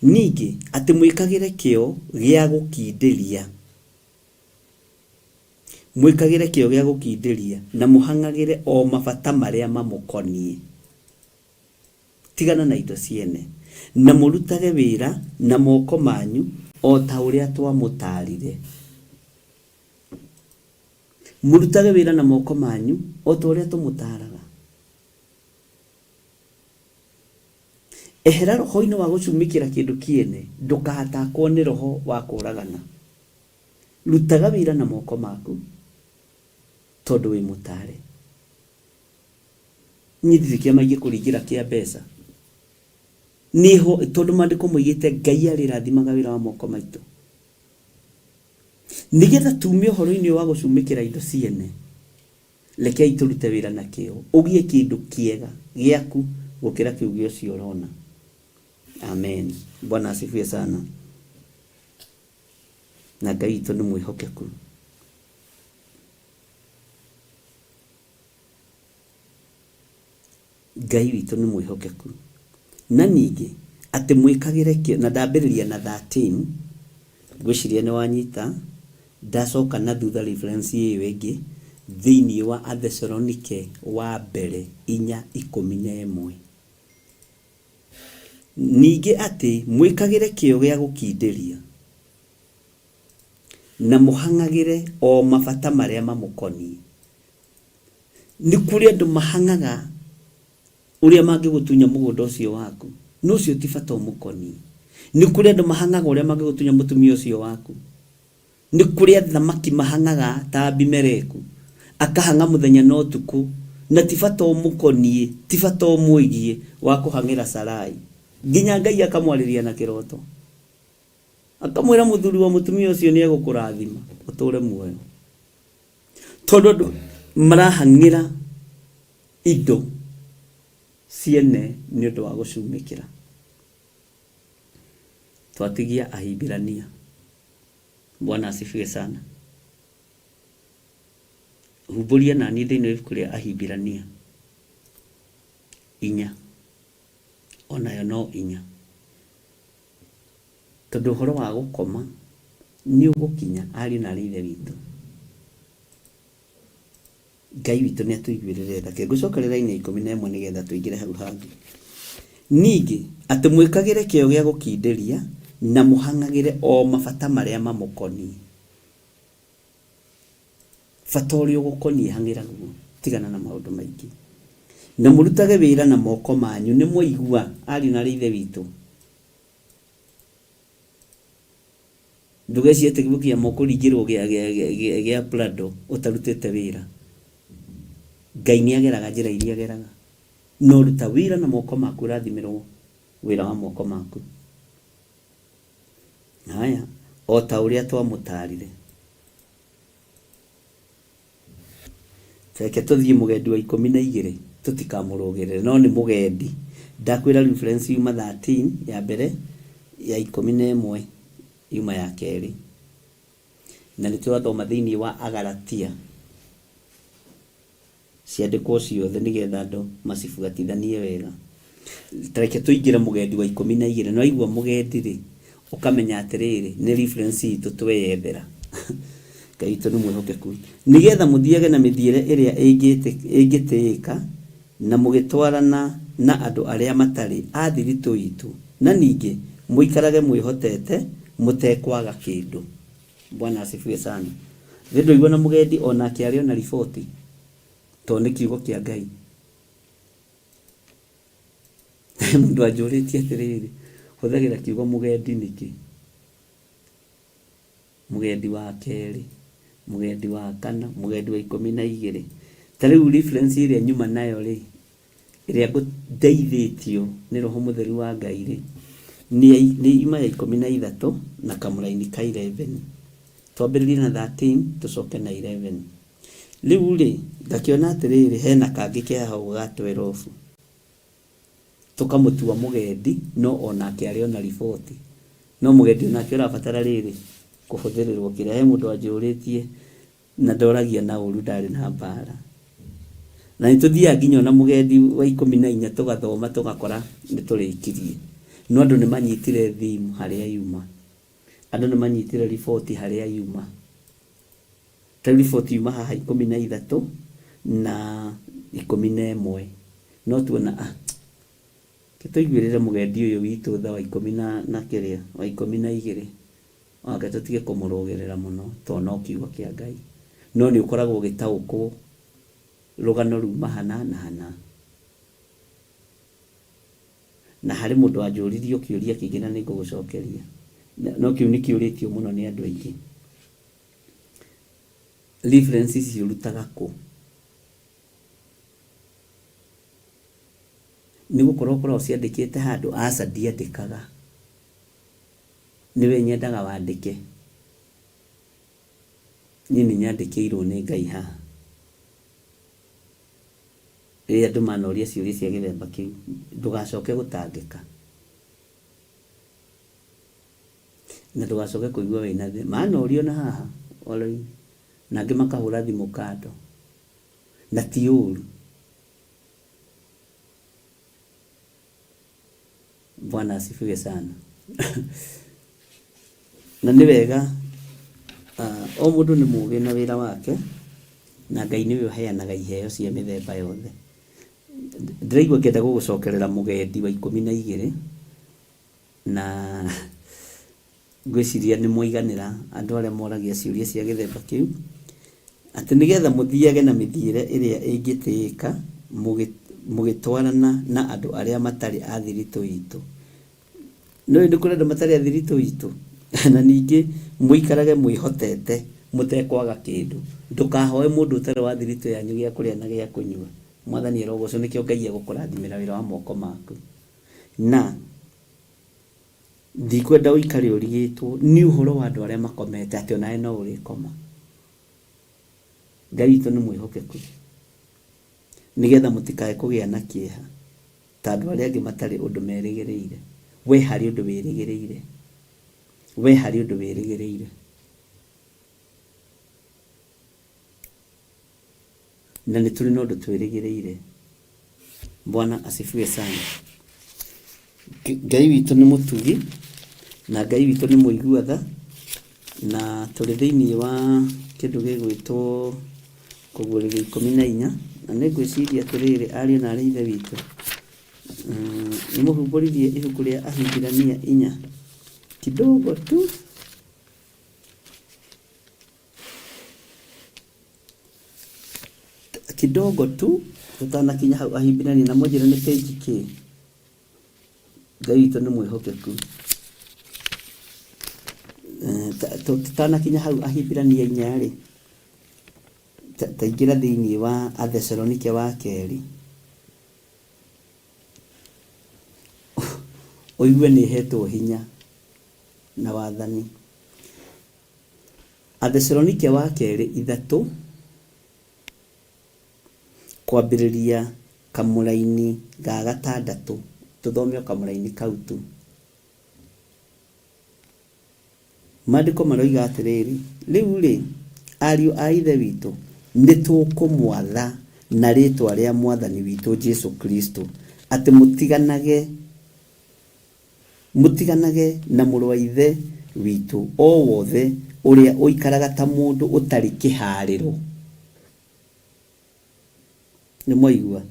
Ningĩ atĩ mwĩkagĩre kĩyo gĩa gũkindĩria. Mwĩkagĩre kĩyo gĩa gũkindĩria na mũhang'agĩre o mabata marĩa mamũkoniĩ. Tigana na indo ciene, na mũrutage wĩra na moko manyu o ta ũrĩa twamũtaarire. Mũrutage wĩra na moko manyu o ta ũrĩa tũmũtaaraga. Ehera roho-inĩ wa gũcumĩkĩra kĩndũ kĩene, ndũkahatakwo nĩ roho wa kũũragana. Rutaga wĩra na moko maku tondũ wĩ mũtare. Niĩ ndirĩ kĩama ingĩkũringĩra kĩa mbeca. Nĩho tondũ maandĩko moigĩte Ngai arĩrathimaga wĩra wa moko maitũ. Nĩgetha tume ũhoro-inĩ ũyũ wa gũcumĩkĩra indo ciene, rekei tũrute wĩra na kĩyo, ũgĩe kĩndũ kĩega gĩaku gũkĩra kĩu gĩa ũcio ũrona. Amen. Bwana asifiwe sana. Na Ngai witũ nĩ mwĩhokeku. Ngai witũ nĩ mwĩhokeku. Na ningĩ atĩ mwĩkagĩre kĩo, na ndambĩrĩria na 13, ngwĩciria nĩ wanyita, ndacoka na thutha reference ĩyo ĩngĩ, thĩinĩ wa Athesalonike wa mbere 4:11. Ningĩ atĩ mwĩkagĩre kĩyo gĩa gũkindĩria, na mũhang'agĩre o mabata marĩa mamũkoniĩ. Nĩ kũrĩ andũ mahang'aga ũrĩa mangĩgũtunya mũgũnda ũcio waku, no ũcio ti bata ũmũkoniĩ. Nĩ kũrĩ andũ mahang'aga ũrĩa mangĩgũtunya mũtumia ũcio waku. Nĩ kũrĩ athamaki mahang'aga ta Abimeleku, akahang'a mũthenya na ũtukũ, na ti bata ũmũkoniĩ, ti bata ũmwĩgiĩ wa kũhang'ĩra Sarai. Nginya Ngai akamwarĩria na kĩroto, akamwĩra mũthuri wa mũtumia ũcio nĩ egũkũrathima ũtũũre muoyo. Tondũ andũ marahang'ĩra indo ciene nĩ ũndũ wa gũcumĩkĩra. Twatigia Ahibirania. Bwana asifiwe sana. Humbũria nani thĩinĩ wa ibuku rĩa Ahibirania 4, onayo no 4. Tondũ ũhoro wa gũkoma nĩ ũgũkinya ariũ na arĩ ithe witũ. Ngai witũ nĩ atũiguĩrĩre tha. Reke ngũcokerere raini ya 11 nĩgetha tũingĩre hau hangĩ. Ningĩ, atĩ mwĩkagĩre kĩyo gĩa gũkindĩria, na mũhang'agĩre o mabata marĩa mamũkoniĩ. Bata ũrĩa ũgũkoniĩ hang'ĩra guo, tigana na maũndũ maingĩ. Na mũrutage wĩra na moko manyu, nĩ mwaigua, ariũ na aarĩ a Ithe witũ? Ndũgecirie atĩ kĩama ũkũringĩrwo gĩa Prado ũtarutĩte wĩra. Ngai nĩ ageraga njĩra iria ageraga. No ruta wĩra na moko maku ũrathimĩrwo wĩra wa moko maku. Haya, o ta ũrĩa twamũtaarire. Reke tũthiĩ mũgendi wa 12 tũtikamũrũgĩrĩre no nĩ mũgendi. Ndakwĩra reference yuma 13 ya mbere ya 11 yuma ya kerĩ. Na nĩ tũrathoma thĩinĩ wa Agalatia. Ciandĩkwo ciothe nĩgetha andũ macibuatithanie wega. Ta reke tũingĩre mũgendi wa 12. Na waigua mũgendi-rĩ, ũkamenya atĩrĩrĩ, nĩ reference itũ tweyethera. Ngai witũ nĩ mwĩhokeku. Nĩgetha mũthiage na mĩthiĩre ĩrĩa ĩngĩtĩĩka, na mũgĩtwarana na andũ arĩa matarĩ a thiritũ itũ, na ningĩ mũikarage mwĩhotete mũtekwaga kĩndũ. Bwana asifiwe sana. Githĩ ndũigua na mũgendi o nake arĩ o na riboti? Tondũ nĩ kiugo kĩa Ngai. Mũndũ anjũrĩtie atĩrĩrĩ, hũthagĩra kiugo mũgendi nĩkĩ? Mũgendi wa kerĩ, mũgendi wa kana, mũgendi wa 12. Ta rĩu reference ĩrĩa nyuma nayo rĩ, ĩrĩa ndeithĩtio nĩ Roho Mũtheru wa Ngai rĩ, nĩ yuma ya 13 na kamũraini ka 11. Twambĩrĩrie na 13 tũcoke na 11. Rĩu rĩ, ngakĩona atĩrĩrĩ, hena kangĩ ke haha ũguo ga twerobu. Tũkamũtua mũgendi, no onake arĩ ona riboti. No mũgendi onake ũrabatara rĩrĩ, kũhũthĩrĩrwo kĩrĩa. He mũndũ wanjũrĩtie na ndoragia na ũru ndarĩ na mbara. Na nĩ tũthiaga nginya ona mũgendi wa 14 tũgathoma tũgakora nĩ tũrĩkirie. No andũ nĩ manyitire theme harĩa yuma. Andũ nĩ manyitire riboti harĩa yuma. Ta rĩu riboti yuma haha 13 na 11. No tuona ah, reke tũiguĩrĩre mũgendi ũyũ witũ tha wa ikũmi na, na kĩrĩa, wa 12. Anga tũtige kũmũrũgĩrĩra mũno tondũ no kiugo kĩa Ngai. No nĩ ũkoragwo ũgĩtaũkwo rũgano ruma hana na hana. Na harĩ mũndũ wanjũririe kĩũria kĩngĩ na nĩ ngũgũcokeria. No kĩu nĩ kĩũrĩtio mũno nĩ andũ aingĩ. Reference ici ũrutaga kũ? Nĩ gũkorwo ũkoragwo ũciandĩkĩte handũ? Aca ndiandĩkaga. Nĩwe nyendaga wandĩke. Niĩ nĩ nyandĩkĩirwo nĩ Ngai haha. Rĩrĩa andũ manoria ciũria cia gĩthemba kĩu, ndũgacoke gũtangĩka. Na ndũgacoke kũigua wĩna thĩna. Manorio na haha na angĩ makahũra thimũ kando. Na ti ũru. Bwana asifiwe sana. Na nĩ wega o mũndũ nĩ mũgĩ na wĩra wake, na Ngai nĩwe ũheanaga iheo cia mĩthemba yothe. Ndĩraigua ngĩenda gũgũcokerera mũgendi wa 12, na ngwĩciria nĩ mwaiganĩra andũ arĩa moragia ciũria cia gĩthemba kĩu, atĩ nĩgetha mũthiage na mĩthiĩre ĩrĩa ĩngĩtĩĩka mũgĩtwarana na andũ arĩa matarĩ a thiritũ itũ. Nĩũĩ nĩ kũrĩ andũ matarĩ a thiritũ itũ? Na ningĩ mũikarage mwĩhotete mũtekwaga kĩndũ. Ndũkahoe mũndũ ũtarĩ wa thiritũ yanyu gĩa kũrĩa na gĩa kũnyua. Mwathani arogocwo, nĩkĩo Ngai egũkũrathimĩra wĩra wa moko maku. Na ndikwenda ũikare ũrigĩtwo nĩ ũhoro wa andũ arĩa makomete atĩ onawe no ũrĩkoma. Ngai witũ nĩ mwĩhokeku, nĩgetha mũtikae kũgĩa na kĩeha ta andũ arĩa angĩ matarĩ ũndũ merĩgĩrĩire. We harĩ ũndũ wĩrĩgĩrĩire. We harĩ ũndũ wĩrĩgĩrĩire. Na nĩ tũrĩ na ũndũ twĩrĩgĩrĩire. Bwana asifiwe sana. Ngai witũ nĩ mũtugi na Ngai witũ nĩ mũigua tha, na tũrĩ thĩinĩ wa kĩndũ gĩgwĩtwo kũguũrĩrio 14, na nĩ ngwĩciria atĩrĩrĩ, ariũ na aarĩ a Ithe witũ, nĩ mũhumbũririe ibuku rĩa Ahibirania 4 kidogo tu. Kidogo tu tũtanakinya hau Ahibirania, na mũnjĩre nĩ page kĩ. Ngai witũ nĩ mwĩhokeku. Tũtanakinya hau Ahibirania 4 rĩ, taingĩra thĩinĩ wa Athesalonike wa kerĩ, ũigue nĩ hetwo hinya na wathani. Athesalonike wa kerĩ 3, kwambĩrĩria kamũraini ga gatandatũ, tũthome o kamũraini kau tu. Maandĩko maroiga atĩrĩrĩ, Rĩu-rĩ, ariũ a Ithe witũ, nĩtũkũmwatha na rĩĩtwa rĩa Mwathani witũ Jesu Kristo, atĩ mũtiganage Mũtiganage na mũrũ wa Ithe witũ o wothe ũrĩa ũikaraga ta mũndũ ũtarĩ kĩhaarĩro. Nĩmwaigua?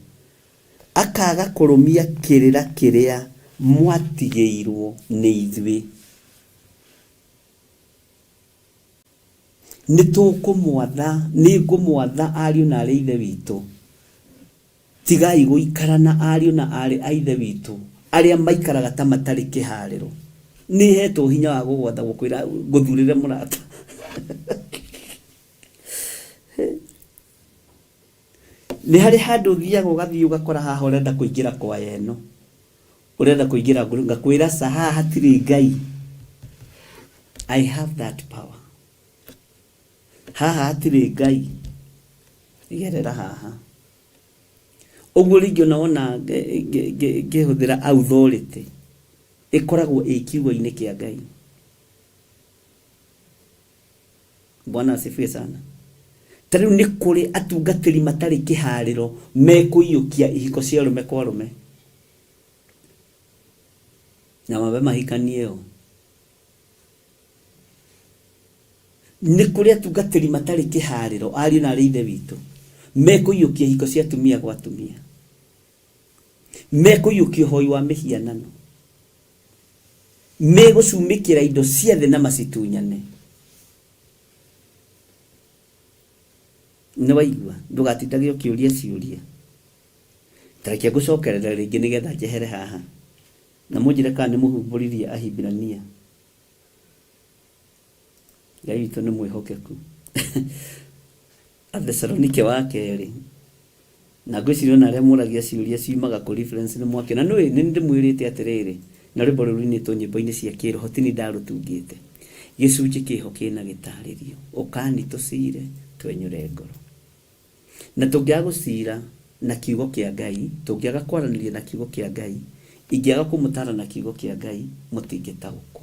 Akaaga kũrũmia kĩrĩra kĩrĩa mwatigĩirwo nĩ ithuĩ. Nĩtũkũmwatha, nĩngũmwatha ariũ na aarĩ a Ithe witũ, Tigai gũikara na ariũ na aarĩ a Ithe witũ arĩa maikaraga ta matarĩ kĩhaarĩro. Nĩ heetwo hinya wa gũgwatha gũkwĩra ngũthurĩre mũrata. Nĩ harĩ handũ ũthiaga ũgathiĩ ũgakora haha ũrenda kũingĩra kwaya ĩno, ũrenda kũingĩra ngakwĩra ca haha hatirĩ Ngai. I have that power. Haha hatirĩ Ngai. Gerera haha. Ũguo rĩngĩ ona wona ngĩhũthĩra authority ĩkoragwo ĩ kiugo-inĩ kĩa Ngai. Bwana asifiwe sana. Ta rĩu nĩ kũrĩ atungatĩri matarĩ kĩharĩro mekũiyũkia ihiko cia arũme kwa arũme na mambe mahikanie o. Nĩ kũrĩ atungatĩri matarĩ kĩharĩro, ariũ na aarĩ a Ithe witũ, mekũiyũkia ihiko cia atumia gwa atumia, mekũiyũkia ũhoi wa mĩhianano, megũcumĩkĩra indo cia thĩ na macitunyane. Nĩ waigua? Ndũgatindage ũkĩũria ciũria. Ta reke ngũcokerere rĩngĩ nĩgetha njehere haha. Na mũnjĩre kana nĩ mũhumbũririe Ahibirania. Ngai witũ nĩ mwĩhokeku. Athesalonike wa kerĩ. Na ngwĩciria ona arĩa mũragia ciũria ciumaga kũ reference nĩ mwakĩona. Nĩ nĩ ndĩmwĩrĩte atĩrĩrĩ, na rwĩmbo rũu rũinĩtwo nyĩmbo-inĩ cia kĩroho ti niĩ ndarũtungĩte. Gĩcunjĩ kĩho kĩna gĩtarĩrio. Ũkani tũcire twenyũre ngoro. Na tũngĩaga gũcira na kiugo kĩa Ngai, tũngĩaga kwaranĩria na kiugo kĩa Ngai, ingĩaga kũmũtaara na kiugo kĩa Ngai, mũtingĩtaũkwo.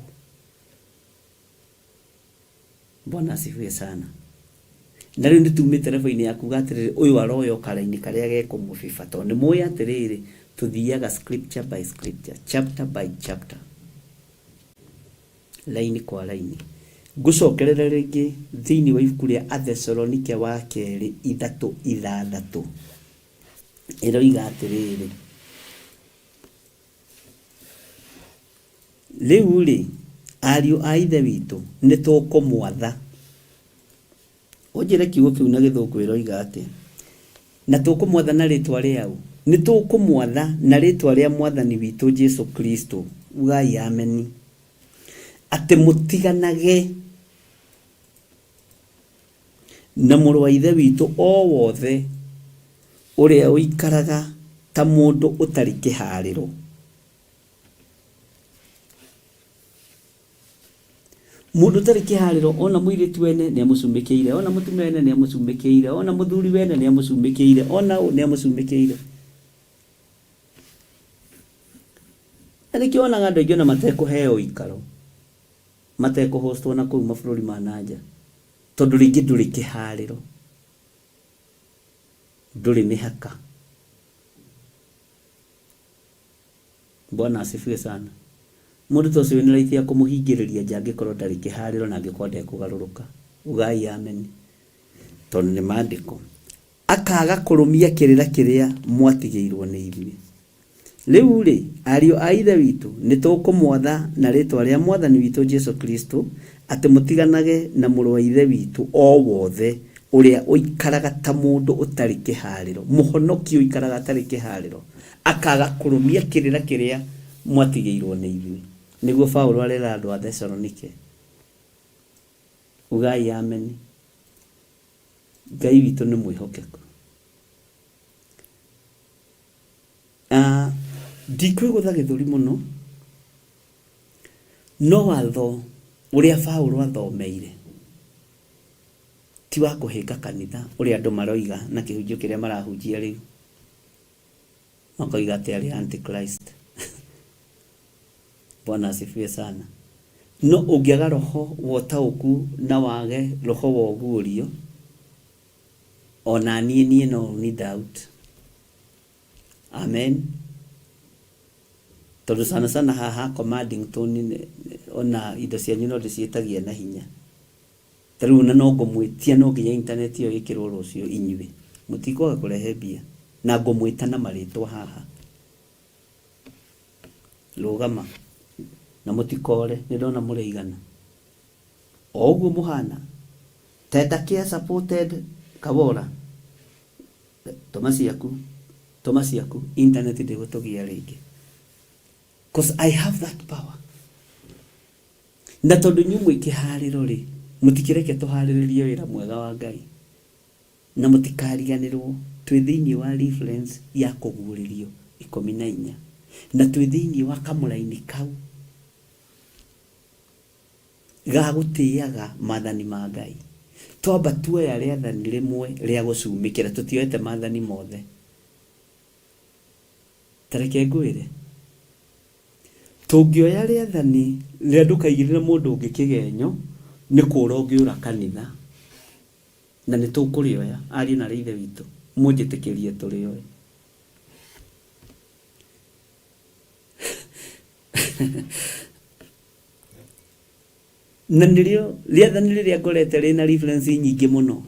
Bwana asifiwe sana. Na rĩu nĩtumĩte level-inĩ ya kuga atĩrĩrĩ, ũyũ aroya o karaini karĩa gekũmũbiba, tondũ nĩmũĩ atĩrĩrĩ, tũthiaga scripture by scripture, chapter by chapter. Raini kwa raini. Ngũcokerere rĩngĩ thĩinĩ wa ibuku rĩa Athesalonike wa kerĩ ithatũ ithathatũ. Ĩroiga atĩrĩrĩ, Rĩu-rĩ, ariũ a Ithe witũ, nĩtũkũmwatha. Ũnjĩre kiugo kĩu na gĩthũngũ ĩroiga atĩa? Na tũkũmwatha na rĩtwa rĩa ũ? Nĩ tũkũmwatha na rĩtwa rĩa Mwathani witũ Jesu Kristo, ugai ameni, atĩ mũtiganage na mũrũ wa Ithe witũ o wothe ũrĩa ũikaraga ta mũndũ ũtarĩ kĩhaarĩro. Mũndũ ũtarĩ kĩharĩro ona mũirĩtu wene nĩ amũcumĩkĩire, ona mũtumia wene nĩ amũcumĩkĩire, ona mũthuri wene nĩ amũcumĩkĩire, ona ũ nĩ amũcumĩkĩire. Na nĩkĩo wonaga andũ aingĩ ona matekũheo ũikaro, matekũhostwo na kũu mabũrũri ma na nja, tondũ rĩngĩ ndũrĩ kĩharĩro, ndũrĩ mĩhaka. Bwana asifiwe sana. Mũndũ ta ũcio wĩna right ya kũmũhingĩrĩria nja angĩkorwo ndarĩ kĩharĩro na angĩkorwo ndekũgarũrũka. Ugai ameni. Tondũ nĩ maandĩko. Akaga kũrũmia kĩrĩra kĩrĩa mwatigĩirwo nĩ ithuĩ. Rĩu-rĩ, ariũ a Ithe witũ, nĩtũkũmwatha na rĩĩtwa rĩa Mwathani witũ Jesu Kristo, atĩ mũtiganage na mũrũ wa Ithe witũ o wothe ũrĩa ũikaraga ta mũndũ ũtarĩ kĩhaarĩro, mũhonoki ũikaraga atarĩ kĩhaarĩro, akaaga kũrũmia kĩrĩra kĩrĩa mwatigĩirwo nĩ ithuĩ. Nĩguo Paulo arera andũ a Thesalonike. Ugai ameni. Ngai witũ nĩ mwĩhokeku. Ah, ndikwĩgũtha gĩthũri mũno, no watho ũrĩa Paulo athomeire ti wa kũhĩnga kanitha ũrĩa andũ maroiga na kĩhunjio kĩrĩa marahunjia rĩu. Makoiga atĩ arĩ antichrist. Bwana asifiwe sana. No ũngĩaga roho wa ũtaũku na wage roho wa ũguũrio, ona niĩ niĩ no ni doubt. Amen. Tondũ sana sana haha commanding tone ona indo cianyu no ndĩciĩtagia na hinya. Ta rĩu ona no ngũmwĩtia no nginya internet ĩyo ĩkĩrwo rũciũ inyuĩ. Mũtikwaga kũrehe mbia. Na ngũmwĩta na marĩtwa haha. Rũgama. Na mũtikore, nĩ ndona mũrĩ aigana. O ũguo mũhana. Tenda Care supported Kabora. Tũma ciaku. Tũma ciaku. Internet ndĩgũtũgia rĩngĩ. Cause I have that power. Na tondũ inyuĩ mwĩ kĩharĩro-rĩ, mũtikĩreke tũharĩrĩrie wĩra mwega wa Ngai. Na mũtikariganĩrwo, twĩ thĩinĩ wa reference ya Kũguũrĩrio 14, na twĩ thĩinĩ wa kamũraini kau ga gũtĩaga maathani ma Ngai. Twamba tuoya rĩathani rĩmwe rĩa gũcumĩkĩra, tũtioete maathani mothe. Ta reke ngwĩre, tũngĩoya rĩathani rĩa ndũkaigĩrĩre mũndũ ũngĩ kĩgenyo, nĩ kũũra ũngĩũra kanitha. Na nĩ tũkũrĩoya, ariũ na aarĩ a Ithe witũ, mũnjĩtĩkĩrie tũrĩoe. Na nĩrĩo rĩathani rĩrĩa ngorete rĩna reference nyingĩ mũno,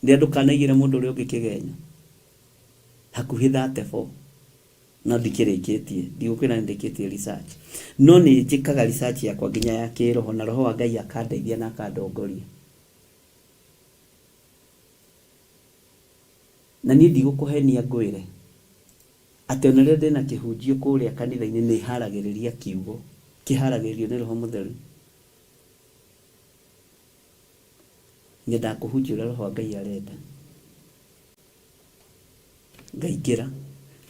rĩa ndũkanaigĩre mũndũ ũrĩa ũngĩ kĩgenyo, hakuhĩ 34, no ndikĩrĩkĩtie, ndigũkwĩra nĩ ndĩkĩtie research, no nĩ njĩkaga research yakwa nginya ya kĩroho, na roho wa Ngai akandeithia na akandongoria. Na niĩ ndigũkũhenia ngwĩre, atĩ ona rĩrĩa ndĩna kĩhunjio kũrĩa kanitha-inĩ nĩ haragĩrĩria kiugo, kĩharagĩrĩrio nĩ Roho Mũtheru. Nyendaga kũhunjia ũrĩa Roho wa Ngai arenda. Ngaingĩra,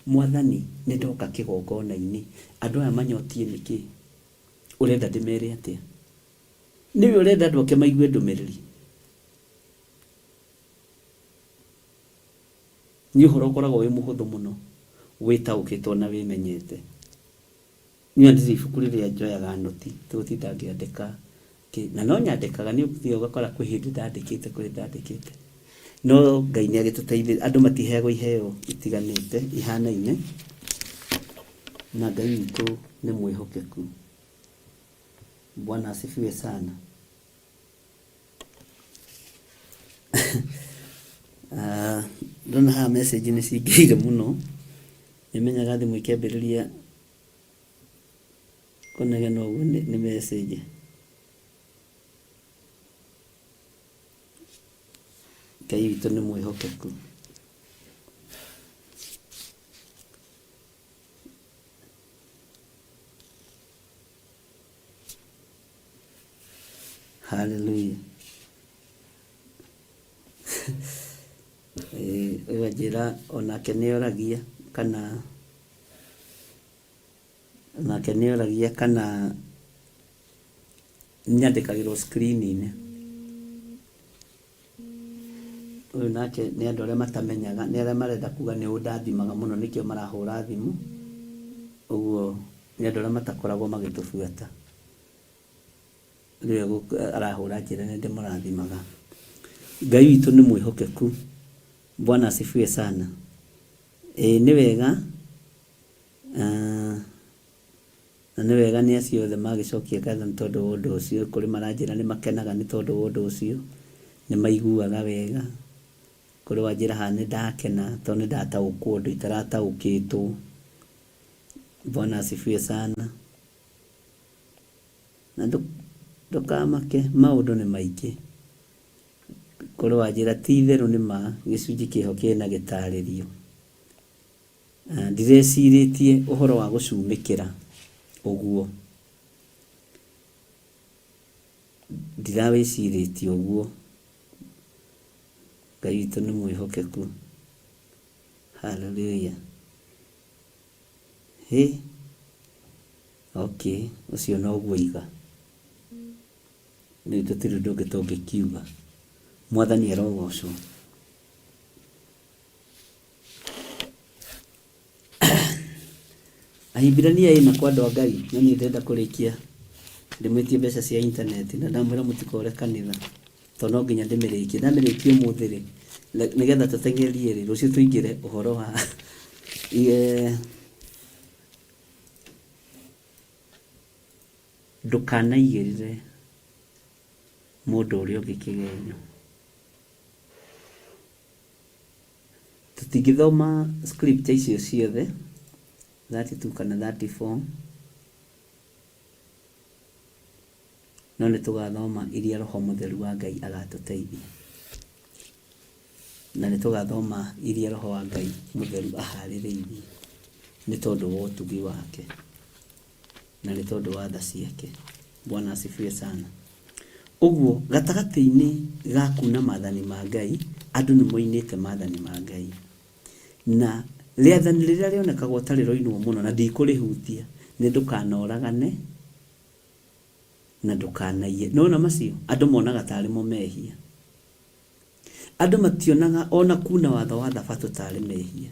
Mwathani nĩ ndoka kĩgongona-inĩ, andũ aya manyotiĩ nĩkĩ? Ũrenda ndĩmere atĩa? Nĩwe ũrenda andũ ake maigue ndũmĩrĩri? Nĩ ũhoro ũkoragwo wĩ mũhũthũ mũno wĩtaũkĩtwo na wĩmenyete. Niĩ ndirĩ ibuku rĩrĩa njoyaga nũti tigũtinda ngĩandĩka kĩ, na no nyandĩkaga nĩ ũthiaga ũgakora kwĩ hĩndĩ ndandĩkĩte kwĩ hĩndĩ ndandĩkĩte. No Ngai nĩ agĩtũteithĩrĩria, andũ matiheagwo iheo itiganĩte ihanaine, na Ngai witũ nĩ mwĩhokeku. Bwana asifiwe sana. Ndona haha message nĩ cingĩhire mũno, nĩ menyaga thimũ ĩkĩambĩrĩria kũnegena ũguo nĩ message. Ngai witũ nĩ mwĩhokeku. Hallelujah. Ũyũ anjĩra onake nĩ oragia kana onake nĩ oragia kana nyandĩkagĩrwo screen-inĩ. Ũyũ nake nĩ andũ arĩa matamenyaga, nĩ arĩa marenda kuga nĩ ũndathimaga mũno nĩkĩo marahũra thimũ. Ũguo nĩ andũ arĩa matakoragwo magĩtũbuata. Nĩwe arahũra anjĩre nĩ ndĩmũrathimaga. Ngai witũ nĩ mwĩhokeku. Bwana asifiwe sana. Ĩĩ nĩ wega, na nĩ wega nĩ acio othe magĩcokia ngatho nĩ tondũ wa ũndũ ũcio. Kũrĩ maranjĩra nĩ makenaga nĩ tondũ wa ũndũ ũcio, nĩ maiguaga wega. Kũrĩ wanjĩra haha nĩ ndakena tondũ nĩ ndataũkwo ũndũ itarataũkĩtwo. Bwana asifiwe sana. Na ndũkamake maũndũ nĩ maingĩ. Kũrĩ wanjĩra ti itherũ nĩ ma gĩcunjĩ kĩho kĩna gĩtarĩrio. Ndirecirĩtie ũhoro wa gũcumĩkĩra ũguo. Ndirawĩcirĩtie ũguo. Ngai witũ nĩ mwĩhokeku. Hallelujah. Hĩ! Okay, ũcio noguo oiga. Rĩu tũtirĩ ũndũ ũngĩ tũngĩkiuga. Mwathani arogocwo. Ahibirania ĩna kwa andũ a Ngai, no niĩ ndĩrenda kũrĩkia ndĩmwĩtie mbeca cia intaneti na ndamwĩra mũtikore kanitha tondũ no nginya ndĩmĩrĩkie. Ndamĩrĩkia ũmũthĩ rĩ, nĩgetha tũteng'erie rĩ, rũciũ tũingĩre ũhoro wa ndũkanaigĩrĩre mũndũ ũrĩa ũngĩ kĩgenyo. Tũtingĩthoma scripture icio ciothe, 32 kana 34, no nĩ tũgathoma iria Roho Mũtheru wa Ngai agatũteithia. Na nĩ tũgathoma iria Roho wa Ngai Mũtheru aharĩrĩirie nĩ tondũ wa ũtugi wake na nĩ tondũ wa tha ciake. Bwana asifiwe sana. Ũguo gatagatĩ-inĩ ga kuna maathani ma Ngai, andũ nĩ moinĩte maathani ma Ngai. Na rĩathani rĩrĩa rĩonekagwo ta rĩroinwo mũno, na ndikũrĩhutia, nĩ ndũkanoragane, Na ndũkanaiye. Nĩwona macio? Andũ monaga tarĩ mo mehia. Andũ mationaga ona kuna watho wa thabatũ tarĩ mehia.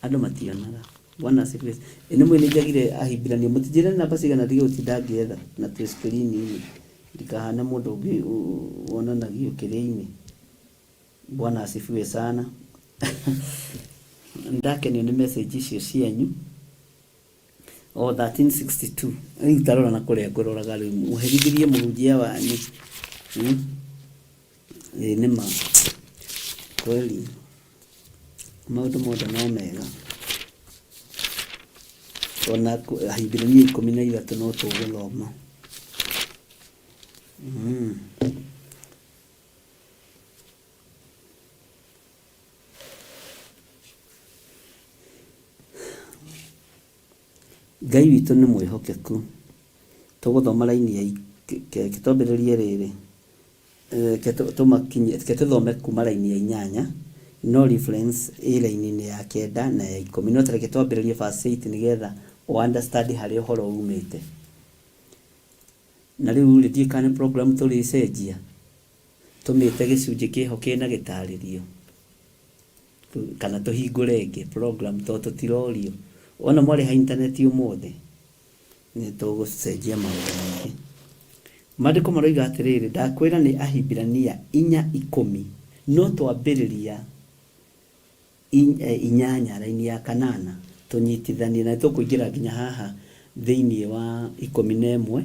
Andũ mationaga. Bwana asifiwe. Ĩ nĩ mũĩ nĩ njagire Ahibirania. Mũtinjĩre nĩ namba cigana ndige gũtinda ngĩetha na twĩ screen-inĩ. Ndikahane mũndũ ũngĩ wonanagio kĩrĩa-inĩ. Bwana asifiwe sana. Nĩndakenio nĩ message icio cianyu. O 1362. Rĩu tarora na kũrĩa ngũroraga rĩu. Mũherithirie mũhunjia wanyu. Hmm? Ĩĩ nĩ ma. Kweli. Maũndũ mothe no mega. Ona Ahibirania 13 no tũgũthoma. Mm. Ngai witũ nĩ mwĩhokeku. Tũgũthoma raini ya reke twambĩrĩrie rĩrĩ, reke tũmakinyie, reke tũthome kuma raini ya inyanya, no reference ĩ raini-inĩ ya kenda na ya ikũmi. No ta reke twambĩrĩrie verse 8 nĩgetha ũ understand harĩa ũhoro umĩte. Na rĩu rĩ, ndiũĩ kana nĩ program tũrĩcenjia, tũmĩte gĩcunjĩ kĩho kĩna gĩtarĩrio. Kana tũhingũre ĩngĩ program tondũ tũtirorio. Wona mwarĩha intaneti ũmũthĩ, nĩ tũgũcenjia maũndũ maingĩ. Maandĩko maroiga atĩrĩrĩ, ndakwĩra nĩ Ahibirania 4:10, no twambĩrĩria inyanya raini ya kanana tũnyitithanie na nĩtũkũingĩra nginya haha thĩinĩ wa 11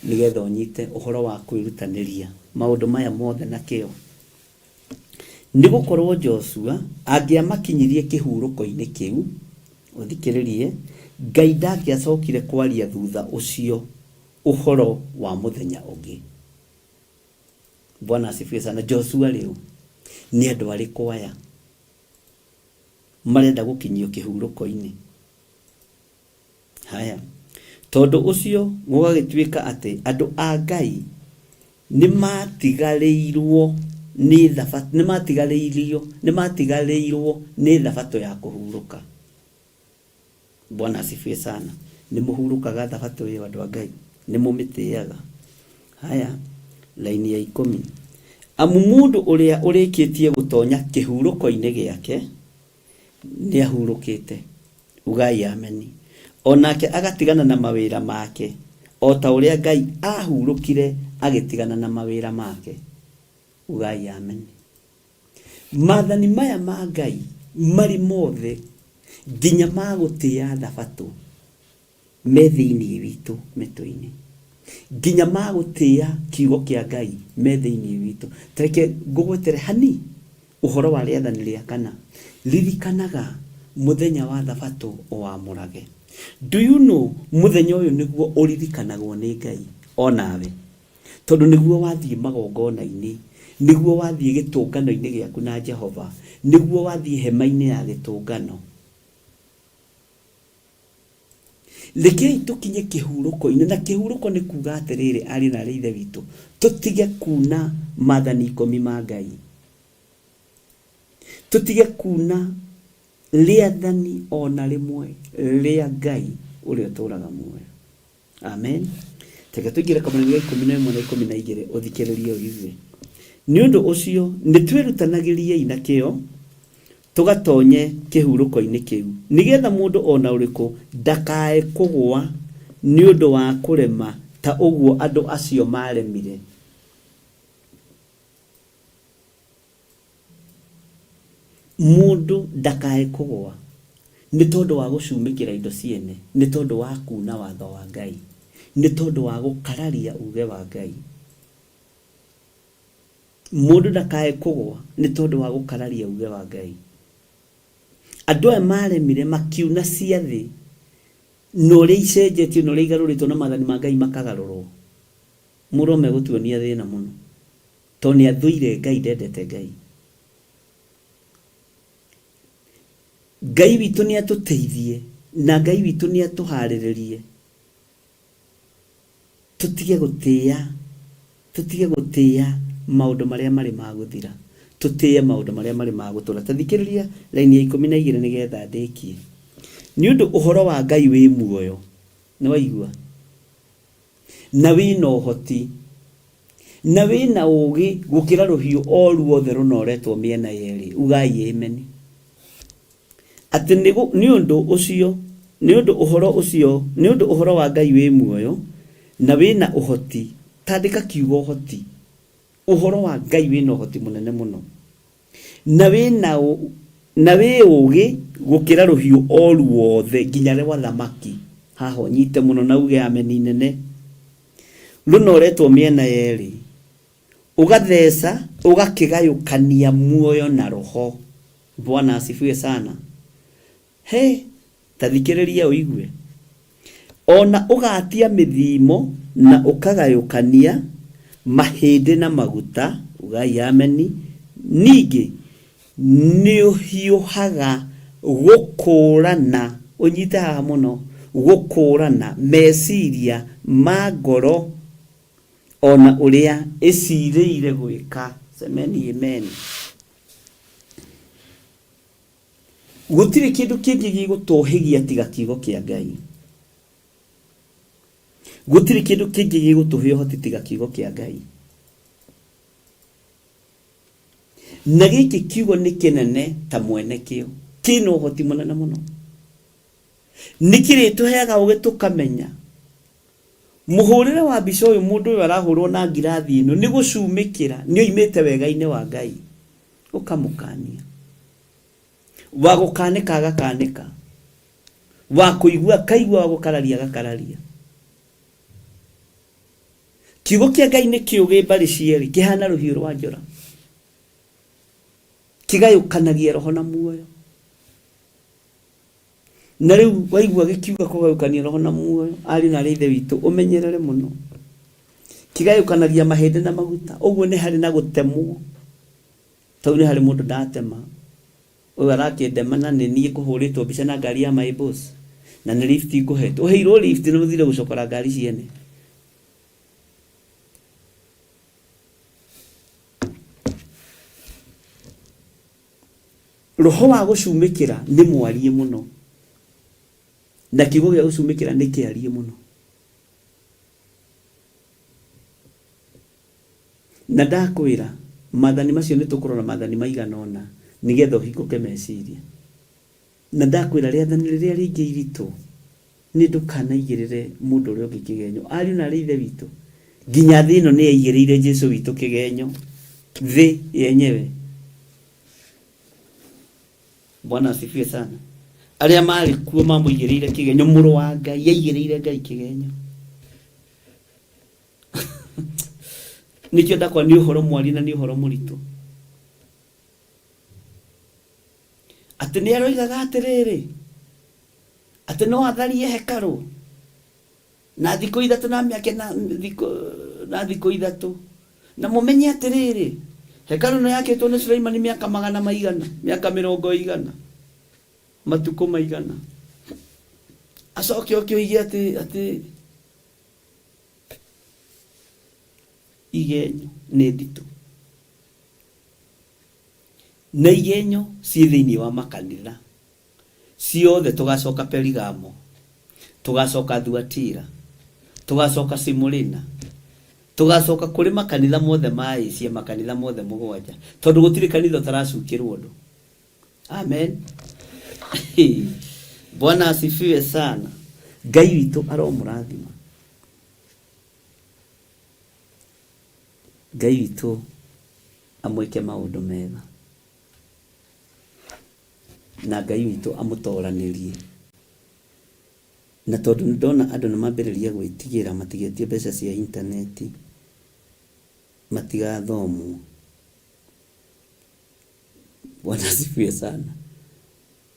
nĩgetha ũnyite ũhoro wa kwĩrutanĩria maũndũ maya mothe na kĩo. Nĩ gũkorũo Joshua angĩamakinyirie kĩhurũko-inĩ kĩu, ũthikĩrĩrie, Ngai ndangĩacokire kwaria thutha ũcio ũhoro wa mũthenya ũngĩ. Bwana asifiwe sana. Joshua rĩu nĩ andũ arĩkũ aya marenda gũkinyio kĩhurũko-inĩ? Haya. Tondũ ũcio gũgagĩtuĩka atĩ andũ a Ngai nĩmaatigarĩirwo nĩ thabatũ, nĩmaatigarĩirio, nĩmaatigarĩirwo nĩ thabatũ ya kũhurũka. Bwana asifiwe sana. Nĩmũhurũkaga thabatũ ĩyo andũ a Ngai? Nĩmũmĩtĩaga? Haya, laini ya ikũmi. Amu mũndũ ũrĩa ũrĩkĩtie gũtonya kĩhurũko-inĩ gĩake, nĩahurũkĩte. Ugai ameni. O nake agatigana na mawĩra make, o ta ũrĩa Ngai aahurũkire agĩtigana na mawĩra make. Ugai ameni. Maathani maya ma Ngai marĩ mothe nginya ma gũtĩa thabatũ me thĩinĩ witũ mĩtwe-inĩ. Nginya ma gũtĩa kiugo kĩa Ngai me thĩinĩ witũ. Ta reke ngũgwetere hani ũhoro wa rĩathani rĩa kana. Ririkanaga mũthenya wa thabatũ ũwamũrage. Do you know mũthenya ũyũ nĩguo ũririkanagwo nĩ Ngai o nawe? Tondũ nĩguo wathiĩ magongona-inĩ, nĩguo wathiĩ gĩtũngano-inĩ gĩaku na Jehova, nĩguo wathiĩ hema-inĩ ya gĩtũngano. Rekei tũkinye kĩhurũko-inĩ, na kĩhurũko nĩ kuga atĩrĩrĩ, ariũ na aarĩ a Ithe witũ, tũtige kuna maathani ikũmi ma Ngai. Tũtige kuna rĩathani o na rĩmwe rĩa Ngai ũrĩa ũtũraga muoyo. Amen. Reke tũingĩre kamũrangi ga 11 na 12 ũthikĩrĩrie ũigue. Nĩ ũndũ ũcio nĩ twĩrutanagĩriei na kĩyo tũgatonye kĩhurũko-inĩ kĩu, nĩgetha mũndũ o na ũrĩkũ ndakae kũgũa nĩ ũndũ wa kũrema ta ũguo andũ acio maaremire. Mũndũ ndakae kũgũa nĩ tondũ wa gũcumĩkĩra indo ciene, nĩ tondũ wa kuuna watho wa Ngai, nĩ tondũ wa gũkararia uuge wa Ngai. Mũndũ ndakae kũgũa nĩ tondũ wa gũkararia uuge wa Ngai. Andũ aya maremire makiuna ciathĩ na ũrĩa icenjetio na ũrĩa igarũrĩtwo na maathani ma Ngai makagarũrwo. Mũroma egũtuonia thĩna mũno tondũ nĩ athũire Ngai ndendete Ngai. Ngai witũ nĩ atũteithie na Ngai witũ nĩ atũharĩrĩrie tũtige gũtĩa tũtige gũtĩa maũndũ marĩa marĩ ma gũthira tũtĩe maũndũ marĩa marĩ ma gũtũra. Ta thikĩrĩria raini ya 12 nĩgetha ndĩkie. Nĩ ũndũ ũhoro wa Ngai wĩ muoyo. Nĩ waigua? Na wĩna ũhoti na wĩna ũũgĩ gũkĩra rũhiũ o ruothe rũnoretwo mĩena yerĩ. Ugai amen. Atĩ nĩ ũndũ ũcio, nĩ ũndũ ũhoro ũcio, nĩ ũndũ ũhoro wa Ngai wĩ muoyo na wĩna ũhoti, tandĩka kiugo ũhoti, ũhoro wa Ngai wĩna ũhoti mũnene mũno na wĩna na wĩ ũũgĩ gũkĩra rũhiũ o ruothe nginya rwa thamaki. Haha ũnyite mũno na uge ameni nene. Rũnoretwo mĩena yerĩ, ũgatheca ũgakĩgayũkania muoyo na roho. Bwana asifiwe sana. He, ta thikĩrĩria ũigue. O na ũgatia mĩthimo na ũkagayũkania mahĩndĩ na maguta, ugai ameni, ningĩ nĩũhiũhaga gũkũũrana, ũnyite haha mũno, gũkũũrana meciria ma ngoro o na ũrĩa ĩcirĩire gwĩka. Semeni amen. Gũtirĩ kĩndũ kĩngĩ gĩgũtũhĩgia tiga kiugo kĩa Ngai. Gũtirĩ kĩndũ kĩngĩ gĩgũtũhe ũhoti tiga kiugo kĩa Ngai. Na gĩkĩ kiugo nĩ kĩnene ta mwene kĩo, kĩna ũhoti mũnene mũno. Nĩ kĩrĩtũheaga ũgĩ tũkamenya mũhũrĩre wa mbica ũyũ mũndũ ũyũ arahũrwo na ngirathi ĩno nĩ gũcumĩkĩra, nĩ oimĩte wega-inĩ wa Ngai. Ũkamũkania. Wa gũkanĩka agakanĩka, wa kũigua akaigua, wa gũkararia agakararia. Kiugo kĩa Ngai nĩ kĩũgĩ mbarĩ cierĩ, kĩhana rũhiũ rwa njora. Kĩgayũkanagia roho na muoyo. Na rĩu waigua gĩkiuga kũgayũkania roho na muoyo, ariũ na arĩ ithe witũ, ũmenyerere mũno. Kĩgayũkanagia mahĩndĩ na maguta. Ũguo nĩ harĩ na gũtemwo. Tondũ nĩ harĩ mũndũ ndatema. Ũyũ arakĩndema na nĩ niĩ ngũhũrĩtwo mbica na ngari ya my boss. Na nĩ lift ngũhetwo. Ũheirwo lift na ũthire gũcokora ngari ciene. Roho wa gũcumĩkĩra nĩ mwariĩ mũno. Na kiugo gĩa gũcumĩkĩra nĩ kĩariĩ mũno. Na ndakwĩra, maathani macio nĩ tũkũrora maathani maigana ũna nĩgetha ũhingũke meciria. Na ndakwĩra rĩathani rĩrĩa rĩngĩ iritũ nĩ ndũkanaigĩrĩre mũndũ ũrĩa ũngĩ kĩgenyo. Ariũ na arĩ ithe witũ, nginya thĩ ĩno nĩ yaigĩrĩire Jesu witũ kĩgenyo. Thĩ yenyewe. Bwana asifiwe sana. Arĩa marĩ kuo mamũigĩrĩire kĩgenyo, mũrũ wa Ngai aigĩrĩire Ngai kĩgenyo. Nĩkĩo ndakwa nĩ ũhoro mwarie na nĩ ũhoro mũritũ. Atĩ nĩ aroigaga atĩrĩrĩ, atĩ no atharie hekarũ na thikũ ithatũ na mĩake na thikũ na thikũ ithatũ. Na mũmenye atĩrĩrĩ, hekarũ ĩno yakĩtwo nĩ Suleimani mĩaka magana maigana, mĩaka mĩrongo ĩigana, matukũ maigana. Acoke oke oige atĩ atĩ igenyo nĩ nditũ. Na igenyo ciĩ thĩinĩ wa makanitha ciothe, tũgacoka Perigamo, tũgacoka Thuatira, tũgacoka Simurina, tũgacoka kũrĩ makanitha mothe ma Asia, makanitha mothe mũgwanja, tondũ gũtirĩ kanitha ũtaracukĩrwo ũndũ. Amen. Bwana asifiwe sana. Ngai witũ aromũrathima. Ngai witũ amwĩke maũndũ mega. Na Ngai witũ amũtoranĩrie. Na tondũ nĩ ndona andũ nĩ mambĩrĩria gwĩtigĩra matigetie mbeca cia intaneti, matigathomwo. Bwana asifiwe sana.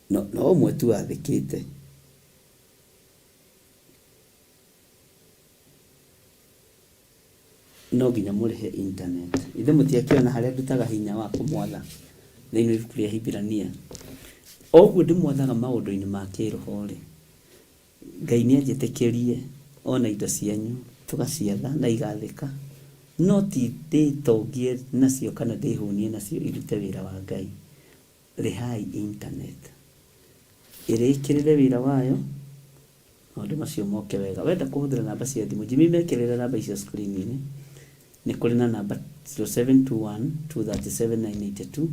No, no ũmwe tu wathĩkĩte. No nginya mũrĩhe internet. Ithe mũtiakĩona harĩa ndutaga hinya wa kũmwatha thĩinĩ wa ibuku rĩa Hibirania. O ũguo ndĩmwathaga maũndũ-inĩ ma kĩroho-rĩ, Ngai nĩ anjĩtĩkĩrie ona indo cianyu tũgaciatha na igathĩka, no ti ndĩtongie nacio kana ndĩhũnie nacio irute wĩra wa Ngai. Rĩhai internet ĩrĩkĩrĩre wĩra wayo. Maũndũ macio moke wega. Wenda kũhũthĩra namba cia thimũ, Jimmy mekĩrĩre namba icio screen-inĩ. Nĩ kũrĩ na namba 0721 237 982.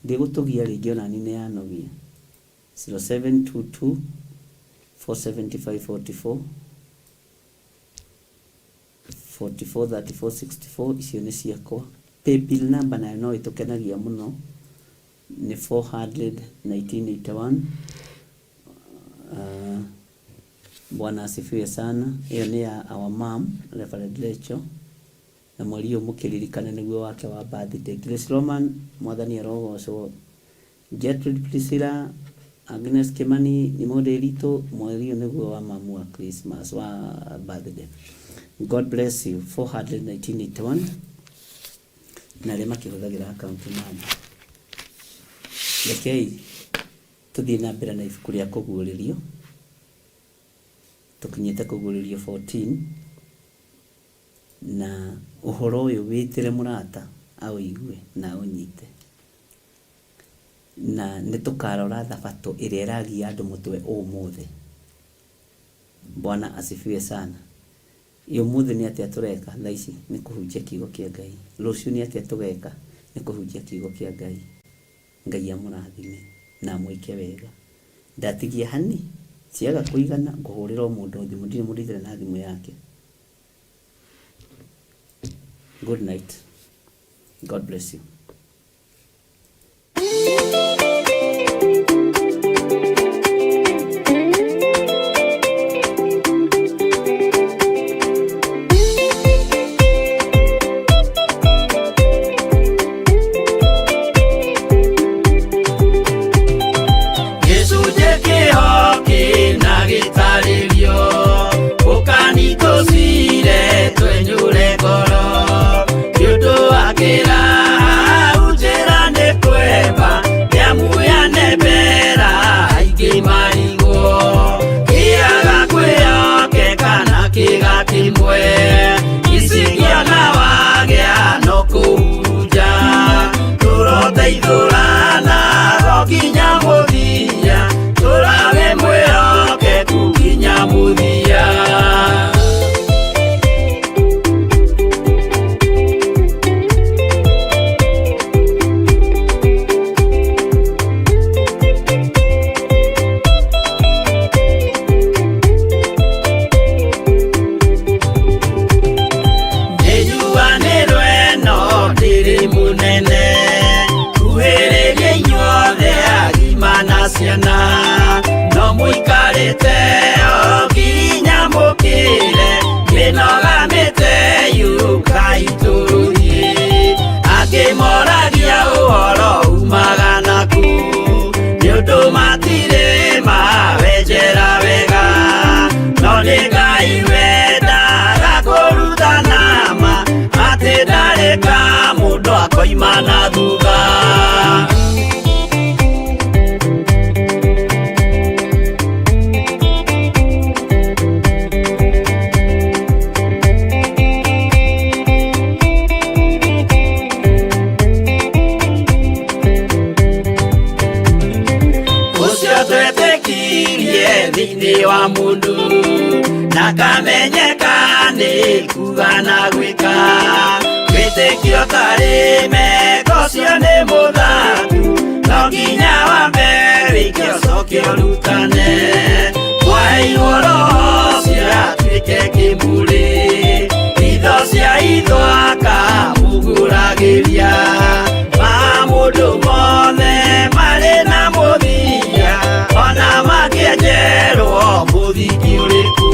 Ndĩgũtũgia rĩngĩ ona niĩ nĩ yanogia. 0722 475 44 44 34 64 icio nĩ ciakwa. Paybill number nayo no ĩtũkenagia mũno nĩ 400 1981. Bwana asifiwe sana. Ĩyo nĩ ya our mom Reverend Rachel. Na mweri ũyũ mũkĩririkane nĩguo wake wa birthday. Grace Roman, Mwathani arogocwo. Gertrude Priscilla, Agnes Kimani, nĩ mũndũ ritũ, mweri ũyũ nĩguo wa mamu wa Christmas, wa birthday. God bless you. 400 1981 na arĩa makĩhũthagĩra account number. Rekei tũthiĩ na mbere na ibuku rĩa kũguũrĩrio. Tũkinyĩte kũguũrĩrio 14 na ũhoro ũyũ wĩtĩre mũrata aũigue na aũnyite. Na nĩ tũkarora thabatũ ĩrĩa ĩragia andũ mũtwe ũmũthĩ. Bwana asifiwe sana. Ĩ ũmũthĩ nĩ atĩa tũreka thaa ici? Nĩ kũhunjia kiugo kĩa Ngai. Rũciũ nĩ atĩa tũgeka? Nĩ kũhunjia kiugo kĩa Ngai. Ngai amũrathime na amwĩke wega. Ndatigia hani ciaga kũigana ngũhũrĩra o mũndũ thimũ, ndirĩ mũndũ itarĩ na thimũ yake. Good night. God bless you.
Gĩcunjĩ kĩho kĩna gĩtarĩrio ũkani tũcire twenyũre ngoro nĩ ũndũ wa kĩraha njĩra nĩ kwemba nĩamu yanembera aingĩ marigwo kĩaga kwĩyokeka na kĩga kĩmwe icigĩona wagĩa no kũhurunja tũroteithũrana ro nginya mũthia tũrawe mwĩhokeku nginya mũthia. Nĩnjuanĩrwo ĩno ndĩrĩ mũnene kuhĩrĩria inyuothe agima na ciana no mũikarĩte o nginya mũkĩre mĩnoga mĩte yũkai tũthiĩ angĩ moragia ũhoro umaga naku nĩ ũndũ matirĩ mawenjera wega no nĩ Ngai wendaga kũrutana ma atĩ ndarĩ ka mũndũ akoima na thutha. Ũcio twetĩkirie thĩinĩ wa mũndũ na kamenyeka nĩ kuga na gwĩka wĩtĩkio tarĩ meko ũcio nĩ mũthaku no nginya wambe wĩke ũcoke ũrutane kwaheirwo roho ũcio atuĩke kĩmũrĩ itho cia itho akamũgũragĩria ma mũndũ mothe marĩ na mũthia ona makĩenjerwo mũthingi ũrĩkũ.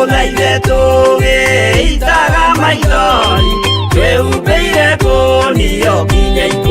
Twamũthaithe tũgĩitaga maithori, twĩhumbĩire ngũnio nginya.